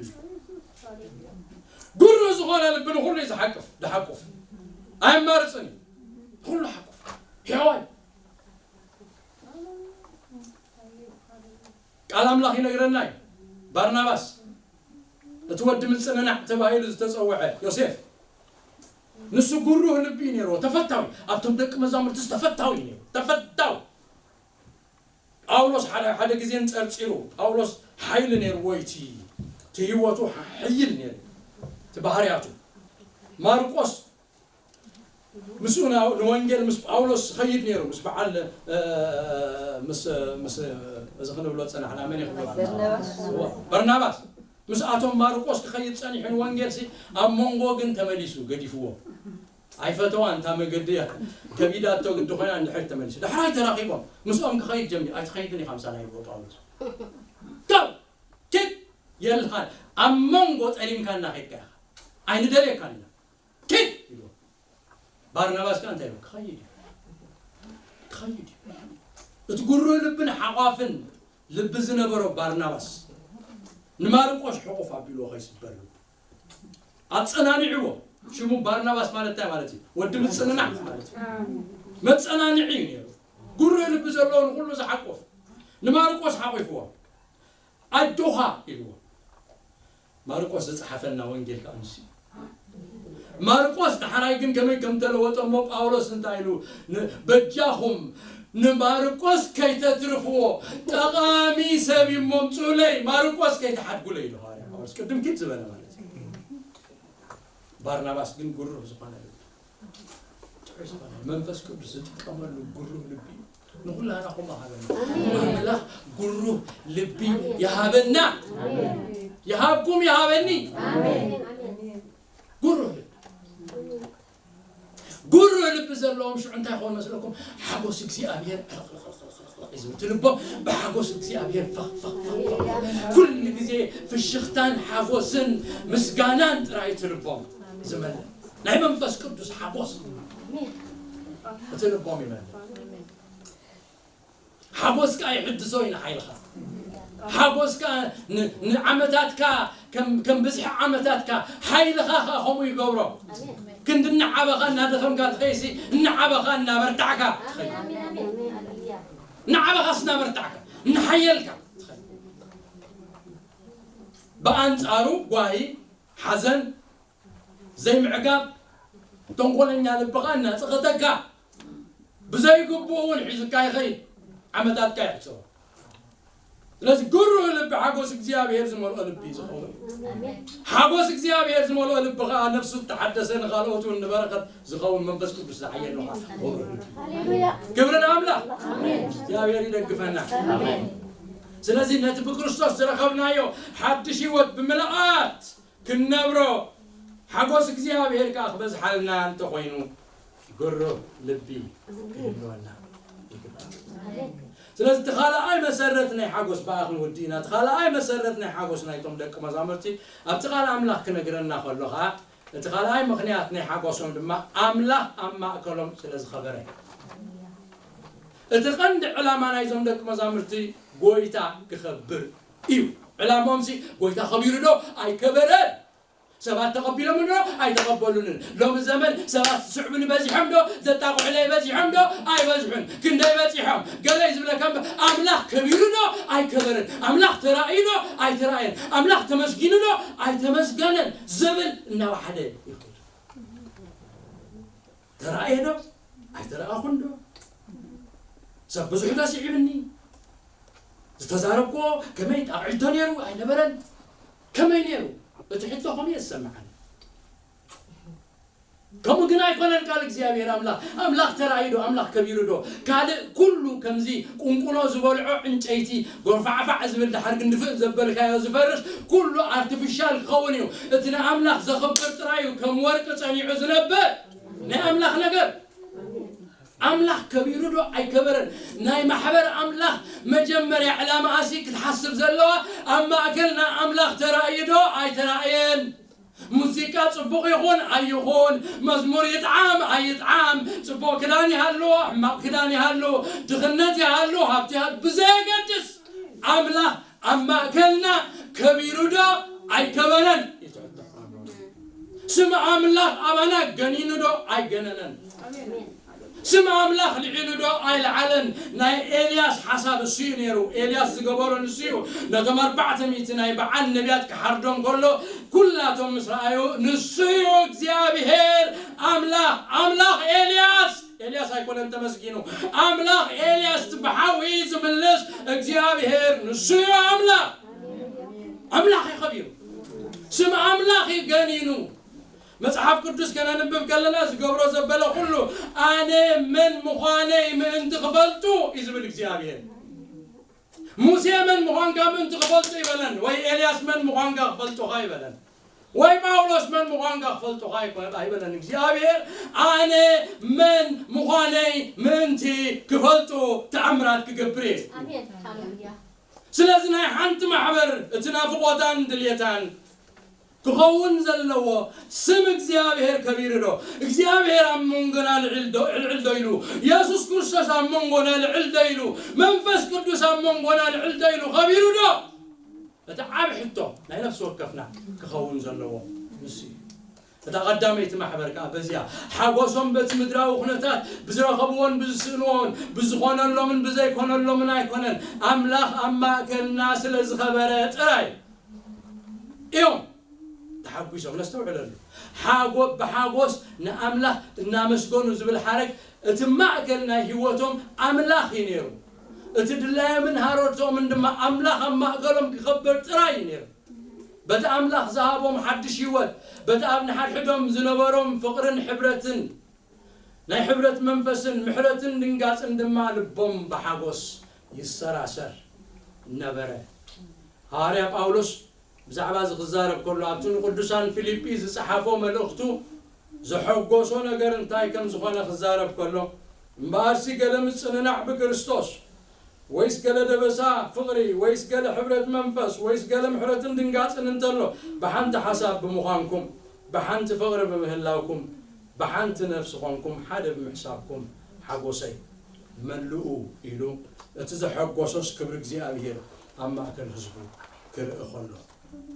ግሩህ ዝኾነ ልቢ ንኹሉ እዩ ዝሓቅፍ፣ ዝሓቁፍ። ኣየማርጽን እዩ። ንኹሉ ሓቁፍ። ሕያዋይ። ቃል ኣምላኽ ይነግረና እዩ። ባርናባስ እቲ ወዲ ምጽንናዕ ተባሂሉ ዝተጸውዐ ዮሴፍ ንሱ ግሩህ ልቢ እዩ ነይርዎ። ተፈታዊ ኣብቶም ደቂ መዛሙርትስ ተፈታዊ እዩ ነይሩ። ተፈታዊ ጳውሎስ ሓደ ሓደ ግዜ እንጸርጺሩ ጳውሎስ ሓይሊ ነይርዎ እዩ። እቲ እቲ ህይወቱ ሓይል ነይሩ እቲ ባህርያቱ። ማርቆስ ምስኡ ና- ንወንጌል ምስ ጳውሎስ ዝኸይድ ነይሩ ምስ በዓል እ፣ ምስ ምስ እዚ ክንብሎ ጸናሕና መን ይኽብሎ በርናባስ። እዋ፣ በርናባስ ምስኣቶም ማርቆስ ክኸይድ ጸኒሑ ንወንጌል ሲ ኣብ መንጎ ግን ተመሊሱ ገዲፍዎ። ኣይፈተዋን እታ መገዲ እያ ከቢዳቶ ግዲ ኮይና እንድሕር ተመሊሱ ዳሕራይ ተራኺቦም ምስኦም ክኸይድ ጀሚሩ ኣይትኸይድን ኢኻ ምሳና ይብሎ ጳውሎስ። ካብ ኬድ የልኻን፣ ኣብ መንጎ ጠሊምካና ኸድካ ኢኻ፣ ኣይንደልየካን ኢና፣ ኪድ ኢልዎ። ባርናባስ ከኣ እንታይ ኢሉ? ክኸይድ እዩ፣ ክኸይድ እዩ። እቲ ግሩህ ልብን ሓቋፍን ልቢ ዝነበሮ ባርናባስ ንማርቆስ ሕቑፍ ኣቢልዎ ከይስበር ልቡ ኣጸናኒዕዎ። ሽሙ ባርናባስ ማለት እንታይ ማለት እዩ? ወዲ ምጽንናዕ ማለት እዩ። መጸናንዒ እዩ ነይሩ። ግሩህ ልቢ ዘለዎ ንኹሉ ዝሓቁፍ ንማርቆስ ሓቑፍዎ። ኣጆኻ ኢልዎ። ማርቆስ ዝጸሓፈልና ወንጌል ከኣ ንሱ እዩ። ማርቆስ ዳሕራይ ግን ከመይ ከም ተለወጠ እሞ ጳውሎስ እንታይ ኢሉ? ን-፣ በጃኹም ንማርቆስ ከይተትርፍዎ፣ ጠቓሚ ሰብ እዩ እሞ ምጽኡለይ፣ ማርቆስ ከይትሓድጉለይ ኢሉ ሃዋርያ ጳውሎስ። ቅድም ኪድ ዝበለ ማለት እዩ። ባርናባስ ግን ግሩህ ዝኾነ ልቢ፣ ጥዑይ ዝኾነ መንፈስ ቅዱስ ዝጥቀመሉ ግሩህ ልቢ እዩ። ንኹላና ከምኡ ሃበና። ኣምላኽ ግሩህ ልቢ ይሃበና። ይሃብኩም፣ ይሃበኒ። ግሩህ ልቢ። ግሩህ ልቢ ዘለዎም ሽዑ እንታይ ይኾኑ መስለኩም? ሓጎስ እግዚኣብሔር ዕልቕልቕልቕልቕልቕ እዩ ዝብል። እቲ ልቦም ብሓጎስ እግዚኣብሔር ፈኽ ፈኽ ፈኽ ፈኽ። ኩሉ ግዜ ፍሽኽታን ሓጎስን ምስጋናን ጥራይ እቲ ልቦም ዝመልእ። ናይ መንፈስ ቅዱስ ሓጎስ እቲ ልቦም ይመልእ። ሓጎስ ከኣ ይሕድሶ እዩ ንሓይልኻ። ሓጎስ ከኣ ን-፣ ንዓመታትካ ከም፣ ከም ብዝሒ ዓመታትካ ሓይልኻ ከኣ ከምኡ ይገብሮ። ክንዲ እናዓበኻ እናደኸምካ ትኸይሲ፣ እናዓበኻ እናበርታዕካ ትኸይድ። እናዓበኻስ እናበርታዕካ፣ እናሓየልካ ትኸይድ። ብኣንጻሩ ጓሂ፣ ሓዘን፣ ዘይምዕጋብ፣ ተንኮለኛ ልብኻ እናጸቐጠካ፣ ብዘይግቡእ እውን ሒዙካ ይኸይድ፣ ዓመታትካ ይሕጽሮ። ስለዚ ግሩህ ልቢ ሓጎስ እግዚኣብሔር ዝመልኦ ልቢ እዩ ዝኸውን። ሓጎስ እግዚኣብሔር ዝመልኦ ልቢ ኸዓ ነፍሱ እተሓደሰ፣ ንኻልኦት እውን ንበረኸት ዝኸውን መንፈስ ቅዱስ ዝዓየሉ ኸዓ ግሩህ ልቢ። ሃሌሉያ። ክብሪ ንኣምላኽ። ኣሜን። እግዚኣብሔር ይደግፈና። ኣሜን። ስለዚ ነቲ ብክርስቶስ ዝረኸብናዮ ሓድሽ ህይወት ብምልኣት ክንነብሮ፣ ሓጎስ እግዚኣብሔር ከኣ ክበዝሓልና እንተኾይኑ፣ ግሩህ ልቢ ክህልወና ይግባእ። ስለዚ እቲ ካልኣይ መሰረት ናይ ሓጎስ፣ ብኣ ክንወዲ ኢና፣ እቲ ካልኣይ መሰረት ናይ ሓጎስ ናይቶም ደቂ መዛሙርቲ ኣብቲ ቃል ኣምላኽ ክነግረና ከሎ ኸኣ፣ እቲ ካልኣይ ምኽንያት ናይ ሓጎሶም ድማ ኣምላኽ ኣብ ማእከሎም ስለ ዝኸበረ። እቲ ቀንዲ ዕላማ ናይዞም ደቂ መዛሙርቲ ጎይታ ክኸብር እዩ። ዕላማኦምሲ ጎይታ ኸቢሩ ዶ ኣይከበረን? ሰባት ተቐቢሎምኒ ዶ ኣይተቐበሉንን? ሎሚ ዘመን ሰባት ዝስዕቡኒ በዚሖም ዶ? ዘጣቕዑለይ በዚሖም ዶ? ኣይበዝሑን። ክንደይ በጺሖም? ገለ እዩ ዝብለካ እምበር፣ ኣምላኽ ከቢሩ ዶ ኣይከበረን? ኣምላኽ ተራእዩ ዶ ኣይተራእየን? ኣምላኽ ተመስጊኑ ዶ ኣይተመስገነን? ዝብል እናወሓደ ይኸይድ። ተራእየ ዶ ኣይተራእኹን ዶ? ሰብ ብዙሕ ዶ ስዒብኒ? ዝተዛረብክዎ ከመይ ጣቕዒት ዶ ነይሩ ኣይነበረን? ከመይ ነይሩ? እቲ ሕቶ ከምኡ እየ ዝሰምዓኒ። ከምኡ ግን ኣይኮነን ቃል እግዚኣብሔር ኣምላኽ። ኣምላኽ ተራእዩ ዶ? ኣምላኽ ከቢሩ ዶ? ካልእ ኩሉ ከምዚ ቁንቁኖ ዝበልዖ ዕንጨይቲ ጎርፋዕፋዕ ዝብል ድሓር ግን ድፍእ ዘበልካዮ ዝፈርስ ኩሉ ኣርቲፊሻል ክኸውን እዩ። እቲ ንኣምላኽ ዘኽብር ጥራይ እዩ ከም ወርቂ ጸኒዑ ዝነብር ናይ ኣምላኽ ነገር። ኣምላኽ ከቢሩ ዶ ኣይከበረን? ናይ ማሕበር ኣምላኽ መጀመርያ ዕላማኣሲ ክትሓስብ ዘለዋ ኣብ ማእከልና ኣምላኽ ተራእዩ ዶ ኣይተራእየን? ሙዚቃ ጽቡቕ ይኹን ኣይኹን፣ መዝሙር ይጥዓም ኣይጥዓም፣ ጽቡቕ ክዳን ይሃሉ፣ ሕማቕ ክዳን ይሃሉ፣ ድኽነት ይሃሉ፣ ሃብቲ ይሃሉ፣ ብዘየገድስ ኣምላኽ ኣብ ማእከልና ከቢሩ ዶ ኣይከበረን? ስም ኣምላኽ ኣባና ገኒኑ ዶ ኣይገነነን? ስም ኣምላኽ ልዒሉ ዶ ኣይለዓለን? ናይ ኤልያስ ሓሳብ እሱ እዩ ነይሩ። ኤልያስ ዝገበሮ ንሱ እዩ። ነቶም ኣርባዕተ ሚእቲ ናይ በዓል ነቢያት ክሓርዶም ከሎ ኩላቶም ምስ ረኣዩ፣ ንሱ እዩ እግዚኣብሔር ኣምላኽ። ኣምላኽ ኤልያስ፣ ኤልያስ ኣይኮነን ተመስጊኑ። ኣምላኽ ኤልያስ ብሓዊ ዝምልስ እግዚኣብሔር ንሱ እዩ ኣምላኽ። ኣምላኽ እዩ ከቢሩ። ስም ኣምላኽ እዩ ገኒኑ። መጽሓፍ ቅዱስ ከነንብብ ከለና ዝገብሮ ዘበለ ኩሉ ኣነ መን ምዃነይ ምእንቲ ክፈልጡ እዩ ዝብል እግዚኣብሔር። ሙሴ መን ምዃንካ ምእንቲ ክፈልጡ ይበለን፣ ወይ ኤልያስ መን ምዃንካ ክፈልጡኻ ይበለን፣ ወይ ጳውሎስ መን ምዃንካ ክፈልጡኻ ኣይኮ-፣ ኣይበለን። እግዚኣብሔር ኣነ መን ምዃነይ ምእንቲ ክፈልጡ ተኣምራት ክገብር እየ። ኣሜን። ሃሌሉያ። ስለዚ ናይ ሓንቲ ማሕበር እቲ ናፍቖታን ድልየታን ክኸውን ዘለዎ ስም እግዚኣብሔር ከቢሩ ዶ? እግዚኣብሔር ኣብ መንጎና ልዕል ዶ ልዕል ዶ ኢሉ? የሱስ ክርስቶስ ኣብ መንጎና ልዕል ዶ ኢሉ? መንፈስ ቅዱስ ኣብ መንጎና ልዕል ዶ ኢሉ? ከቢሩ ዶ? እቲ ዓብ ሕቶ ናይ ነፍሲ ወከፍና ክኸውን ዘለዎ ንሱ እዩ። እታ ቀዳመይቲ ማሕበር ከኣ በዚኣ ሓጎሶም በቲ ምድራዊ ኩነታት ብዝረኸብዎን ብዝስእንዎን ብዝኾነሎምን ብዘይኮነሎምን ኣይኮነን። ኣምላኽ ኣብ ማእከልና ስለ ዝኸበረ ጥራይ እዮም ተሓጒሶም። ነስተውዕለሉ። ሓጎ-፣ ብሓጎስ ንኣምላኽ እናመስገኑ ዝብል ሓረግ እቲ ማእከል ናይ ህይወቶም ኣምላኽ እዩ ነይሩ። እቲ ድላዮምን ሃረርቶምን ድማ ኣምላኽ ኣብ ማእከሎም ክኸበር ጥራይ እዩ ነይሩ። በቲ ኣምላኽ ዝሃቦም ሓድሽ ህይወት፣ በቲ ኣብ ንሓድሕዶም ዝነበሮም ፍቕርን ሕብረትን፣ ናይ ሕብረት መንፈስን ምሕረትን ድንጋጽን ድማ ልቦም ብሓጎስ ይሰራሰር ነበረ። ሃዋርያ ጳውሎስ ብዛዕባ እዚ ክዛረብ ከሎ ኣብቲ ንቅዱሳን ፊልጲ ዝጸሓፎ መልእኽቱ ዘሐጎሶ ነገር እንታይ ከም ዝኾነ ክዛረብ ከሎ፣ እምበኣርሲ ገለ ምጽንናዕ ብክርስቶስ ወይስ ገለ ደበሳ ፍቕሪ ወይስ ገለ ሕብረት መንፈስ ወይስ ገለ ምሕረትን ድንጋጽን እንተሎ ብሓንቲ ሓሳብ ብምዃንኩም ብሓንቲ ፍቕሪ ብምህላውኩም ብሓንቲ ነፍሲ ኾንኩም ሓደ ብምሕሳብኩም ሓጎሰይ መልኡ ኢሉ እቲ ዘሐጎሶስ ክብሪ እግዚኣብሔር ኣብ ማእከል ህዝቡ ክርኢ ኸሎ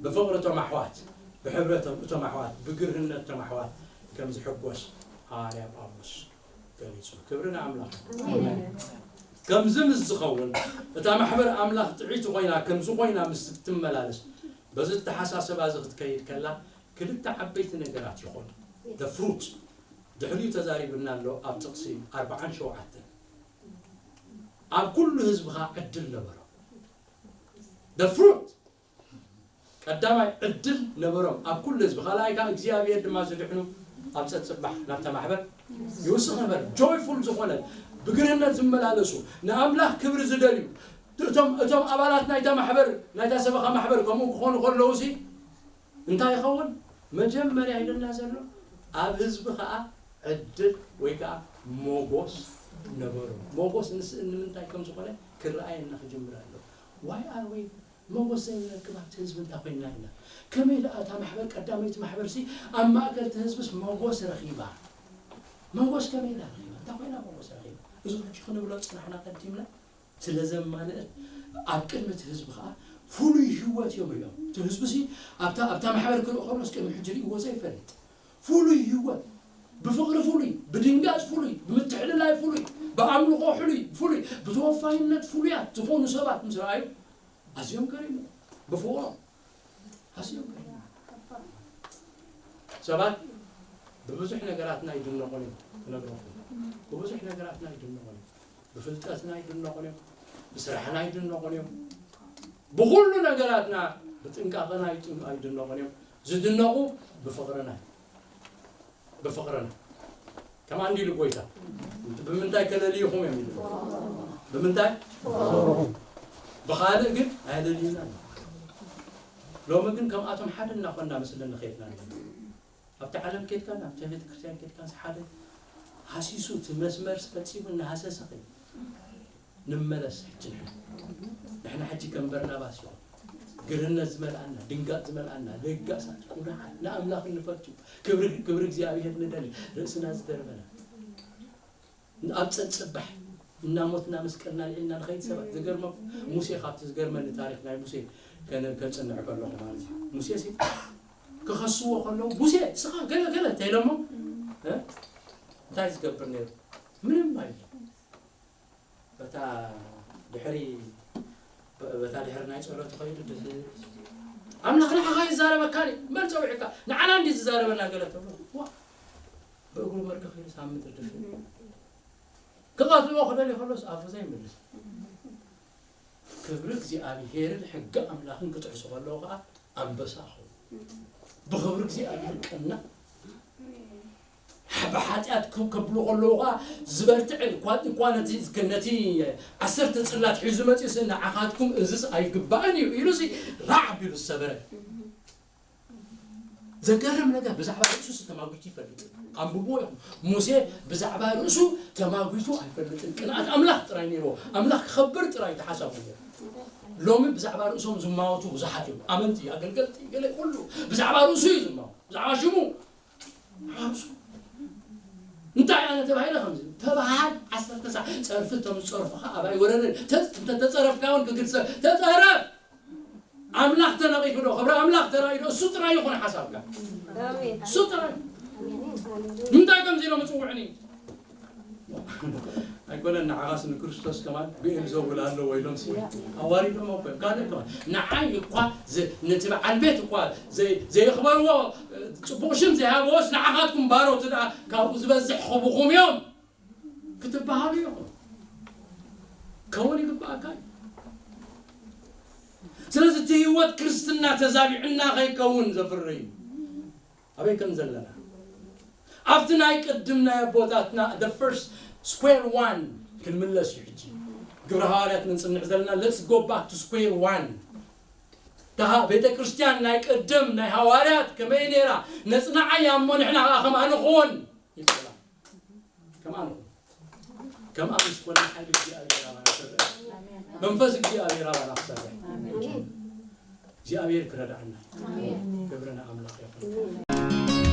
ብፍቕሪ እቶም ኣሕዋት ብሕብረቶም እቶም ኣሕዋት ብግርህነት እቶም ኣሕዋት ከም ዝሕጎስ ሃዋርያ ጳውሎስ ገሊጹ። ክብሪ ንኣምላኽ። ከምዚ ምስ ዝኸውን እታ ማሕበር ኣምላኽ ጥዕይቲ ኮይና ከምዚ ኮይና ምስ ትመላለስ በዚ ኣተሓሳስባ እዚ ክትከይድ ከላ ክልተ ዓበይቲ ነገራት ይኾኑ። The fruit ድሕሪኡ ተዛሪብና ኣሎ ኣብ ጥቕሲ ኣርባዓን ሸውዓተን ኣብ ኩሉ ህዝቢ ኸኣ ዕድል ነበሮ። The fruit ቀዳማይ ዕድል ነበሮም ኣብ ኩሉ ህዝቢ። ካልኣይ ከዓ እግዚኣብሔር ድማ ዝድሕኑ ኣብ ጸጽባሕ ናብታ ማሕበር ይውስኽ ነበር። ጆይፉል ዝኾነ ብግርህነት ዝመላለሱ ንኣምላኽ ክብሪ ዝደልዩ እቶም እቶም ኣባላት ናይታ ማሕበር ናይታ ሰበኻ ማሕበር ከምኡ ክኾኑ ከለዉ ሲ እንታይ ይኸውን? መጀመርያ ኢሉና ዘሎ ኣብ ህዝቢ ከዓ ዕድል ወይ ከዓ ሞጎስ ነበሩ። ሞጎስ ንስ ንምንታይ ከም ዝኾነ ክረኣየና ክጅምር ኣለዎ። Why are we ሞጎስ ዘይንረክብ ኣብቲ ህዝቢ እንታይ ኮይንና ኢና? ከመይ ደኣ እታ ማሕበር ቀዳመይቲ ማሕበር ሲ ኣብ ማእከል እቲ ህዝብስ ሞጎስ ረኺባ? ሞጎስ ከመይ ኢላ ረኺባ? እንታይ ኮይና ሞጎስ ረኺባ? እዚ ሕጂ ክንብሎ ዝጸናሕና ቀዲምና ስለ ዘማልእን ኣብ ቅድሚ እቲ ህዝቢ ኸኣ ፍሉይ ህይወት እዮም ሪኦም። እቲ ህዝቢ ሲ ኣብታ ኣብታ ማሕበር ክርኢ ከሎስ ቅድሚ ሕጂ ሪእዎ ዘይፈልጥ ፍሉይ ህይወት ብፍቕሪ ፍሉይ ብድንጋጽ ፍሉይ ብምትሕልላይ ፍሉይ ብኣምልኾ ፍሉይ ፍሉይ ብተወፋይነት ፍሉያት ዝኾኑ ሰባት ምስ ረኣዩ ኣዝዮም ገሪሙ ብፍቕሮም ኣዝዮም ገሪሙ ሰባት ብብዙሕ ነገራትና ይድነቑን እዮም ክነግረኩም ብብዙሕ ነገራትና ይድነቑን እዮም ብፍልጠትና ይድነቑን እዮም ብስራሕና ይድነቑን እዮም ብኩሉ ነገራትና ብጥንቃቐና ይጡ- ኣይድነቑን እዮም ዝድነቑ ብፍቕርና እዩ ብፍቕርና ከም ኣንዲሉ ጎይታ ብምንታይ ከለልይኹም እዮም ኢሉ ብምንታይ ብኻልእ ግን ኣየለልዩና ሎሚ ግን ከምኣቶም ሓደ እናኾንና ምስልን ንኸይድና ኣለና ኣብቲ ዓለም ኬድካ ናብቲ ቤተ ክርስቲያን ኬድካ ሓደ ሃሲሱ እቲ መስመር ፈፂሙ እናሃሰሰ ኸይዱ ንመለስ ሕጂ ንሕና ንሕና ሕጂ ከም በርናባስ ይኹን ግርህነት ዝመልኣና ድንጋጥ ዝመልኣና ለጋሳት ቁኑዓት ንኣምላኽ እንፈቱ ክብሪ ክብሪ እግዚኣብሔር ንደሊ ርእስና ዝደርበና ኣብ ፀፅባሕ እናሞትና መስቀልና ልዒልና ንኸይድ ሰባት ዝገርመ ሙሴ ካብቲ ዝገርመኒ ታሪክ ናይ ሙሴ ከነ- ከፅንዕ ከለኹ ማለት እዩ ሙሴ ሲ ክኸስዎ ከለዉ ሙሴ ስኻ ገለ ገለ እንተኢሎሞ እ? እንታይ ዝገብር ነይሩ ምንም ኣይብሎ በታ ድሕሪ በታ ድሕሪ ናይ ጸሎት ኸይዱ ድሕሪ ኣምላኽ ንዓኻ ይዛረበካ ድዩ? መን ጸዊዕካ? ንዓና እንዲ ዝዛረበና ገለ ተብሎ ዋ ብእግሩ መርገ ኸይዱ ሳብ ምድሪ ድፍእ ክቐትልዎ ክደልዩ ከሎስ ኣፉ ዘይምልስ ክብሪ እግዚኣብሄርን ሕጊ ኣምላኽን ክጥሕሱ ከለዉ ኸዓ ኣንበሳ ኹ ብኽብሪ እግዚኣብሔር ቀና ብሓጢኣት ከብሉ ከለዉ ኸዓ ዝበርትዐ እኳ እኳ ነቲ ነቲ ዓሰርተ ጽላት ሒዙ መጺኡ ንዓኻትኩም እዝስ ኣይግባእን እዩ ኢሉ ራዕ ቢሉ ዝሰበረ ዘገርም ነገር፣ ብዛዕባ ርእሱ ተማጒቱ ይፈልጥ። ኣንብብዎ ኢኹም። ሙሴ ብዛዕባ ርእሱ ተማጒቱ ኣይፈልጥን። ቅንኣት ኣምላኽ ጥራይ ነይርዎ። ኣምላኽ ክኸብር ጥራይ ተሓሳቡ ነይሩ። ሎሚ ብዛዕባ ርእሶም ዝማወቱ ብዙሓት እዮም። ኣመንቲ፣ ኣገልገልቲ፣ ገለ ኩሉ ብዛዕባ ርእሱ እዩ ዝማወት። ብዛዕባ ሽሙ፣ ብዛዕባ ርእሱ። እንታይ ኣነ ተባሂለ ከምዚ ተባሃል። ዓሰርተ ሰዓት ጸርፊ፣ እቶም ዝጸርፉኻ ኣባይ ወረደ። ተ-፣ እንተ ተጸረፍካ እውን ክግድሰ-፣ ተጸረፍ። ኣምላኽ ተነቒፉ ዶ? ክብሪ ኣምላኽ ተራእዩ ዶ? እሱ ጥራይ ይኹን ሓሳብካ። ኣሜን። እሱ ጥራይ። ንምንታይ ከምዚ ኢሎም ይጽውዑኒ? ኣይኮነን፣ ንዓኻስ ንክርስቶስ ከማን ብኤልዘቡል ኣለዎ ኢሎም ሲ ኣዋሪዶም እኮ እዮም። ካልእ ከማን ንዓይ እኳ ዝ-፣ ነቲ በዓል ቤት እኳ ዘይ-፣ ዘየኽበርዎ፣ ጽቡቕ ሽም ዘይሃብዎስ ንዓኻትኩም ባሮት ደኣ ካብኡ ዝበዝሕ ክህቡኹም እዮም። ክትበሃሉ ኢኹም። ከውን ይግባኣካ እዩ። ስለዚ እቲ ህይወት ክርስትና ተዛቢዕና ከይከውን ዘፍሪ እዩ። ኣበይ ከም ዘለና ኣብቲ ናይ ቅድም ናይ ኣቦታትና the first square one ክንምለስ እዩ። ሕጂ ግብረ ሃዋርያት ንጽንዕ ዘለና let's go back to square one። ደሃ ቤተ ክርስቲያን ናይ ቅድም ናይ ሃዋርያት ከመይ ነይራ ነጽንዓ እያ እሞ ንሕና ከኣ ከምኣ ንኹን ይብላ። ከምኣ ንኹን። ከምኣ ምስ ኮና ሓይሊ እግዚኣብሔር ኣባና ክሰርሕ፣ መንፈስ እግዚኣብሔር ኣባና ክሰርሕ እግዚኣብሔር ክረዳእና። ክብሪ ንኣምላኽ ይኹን።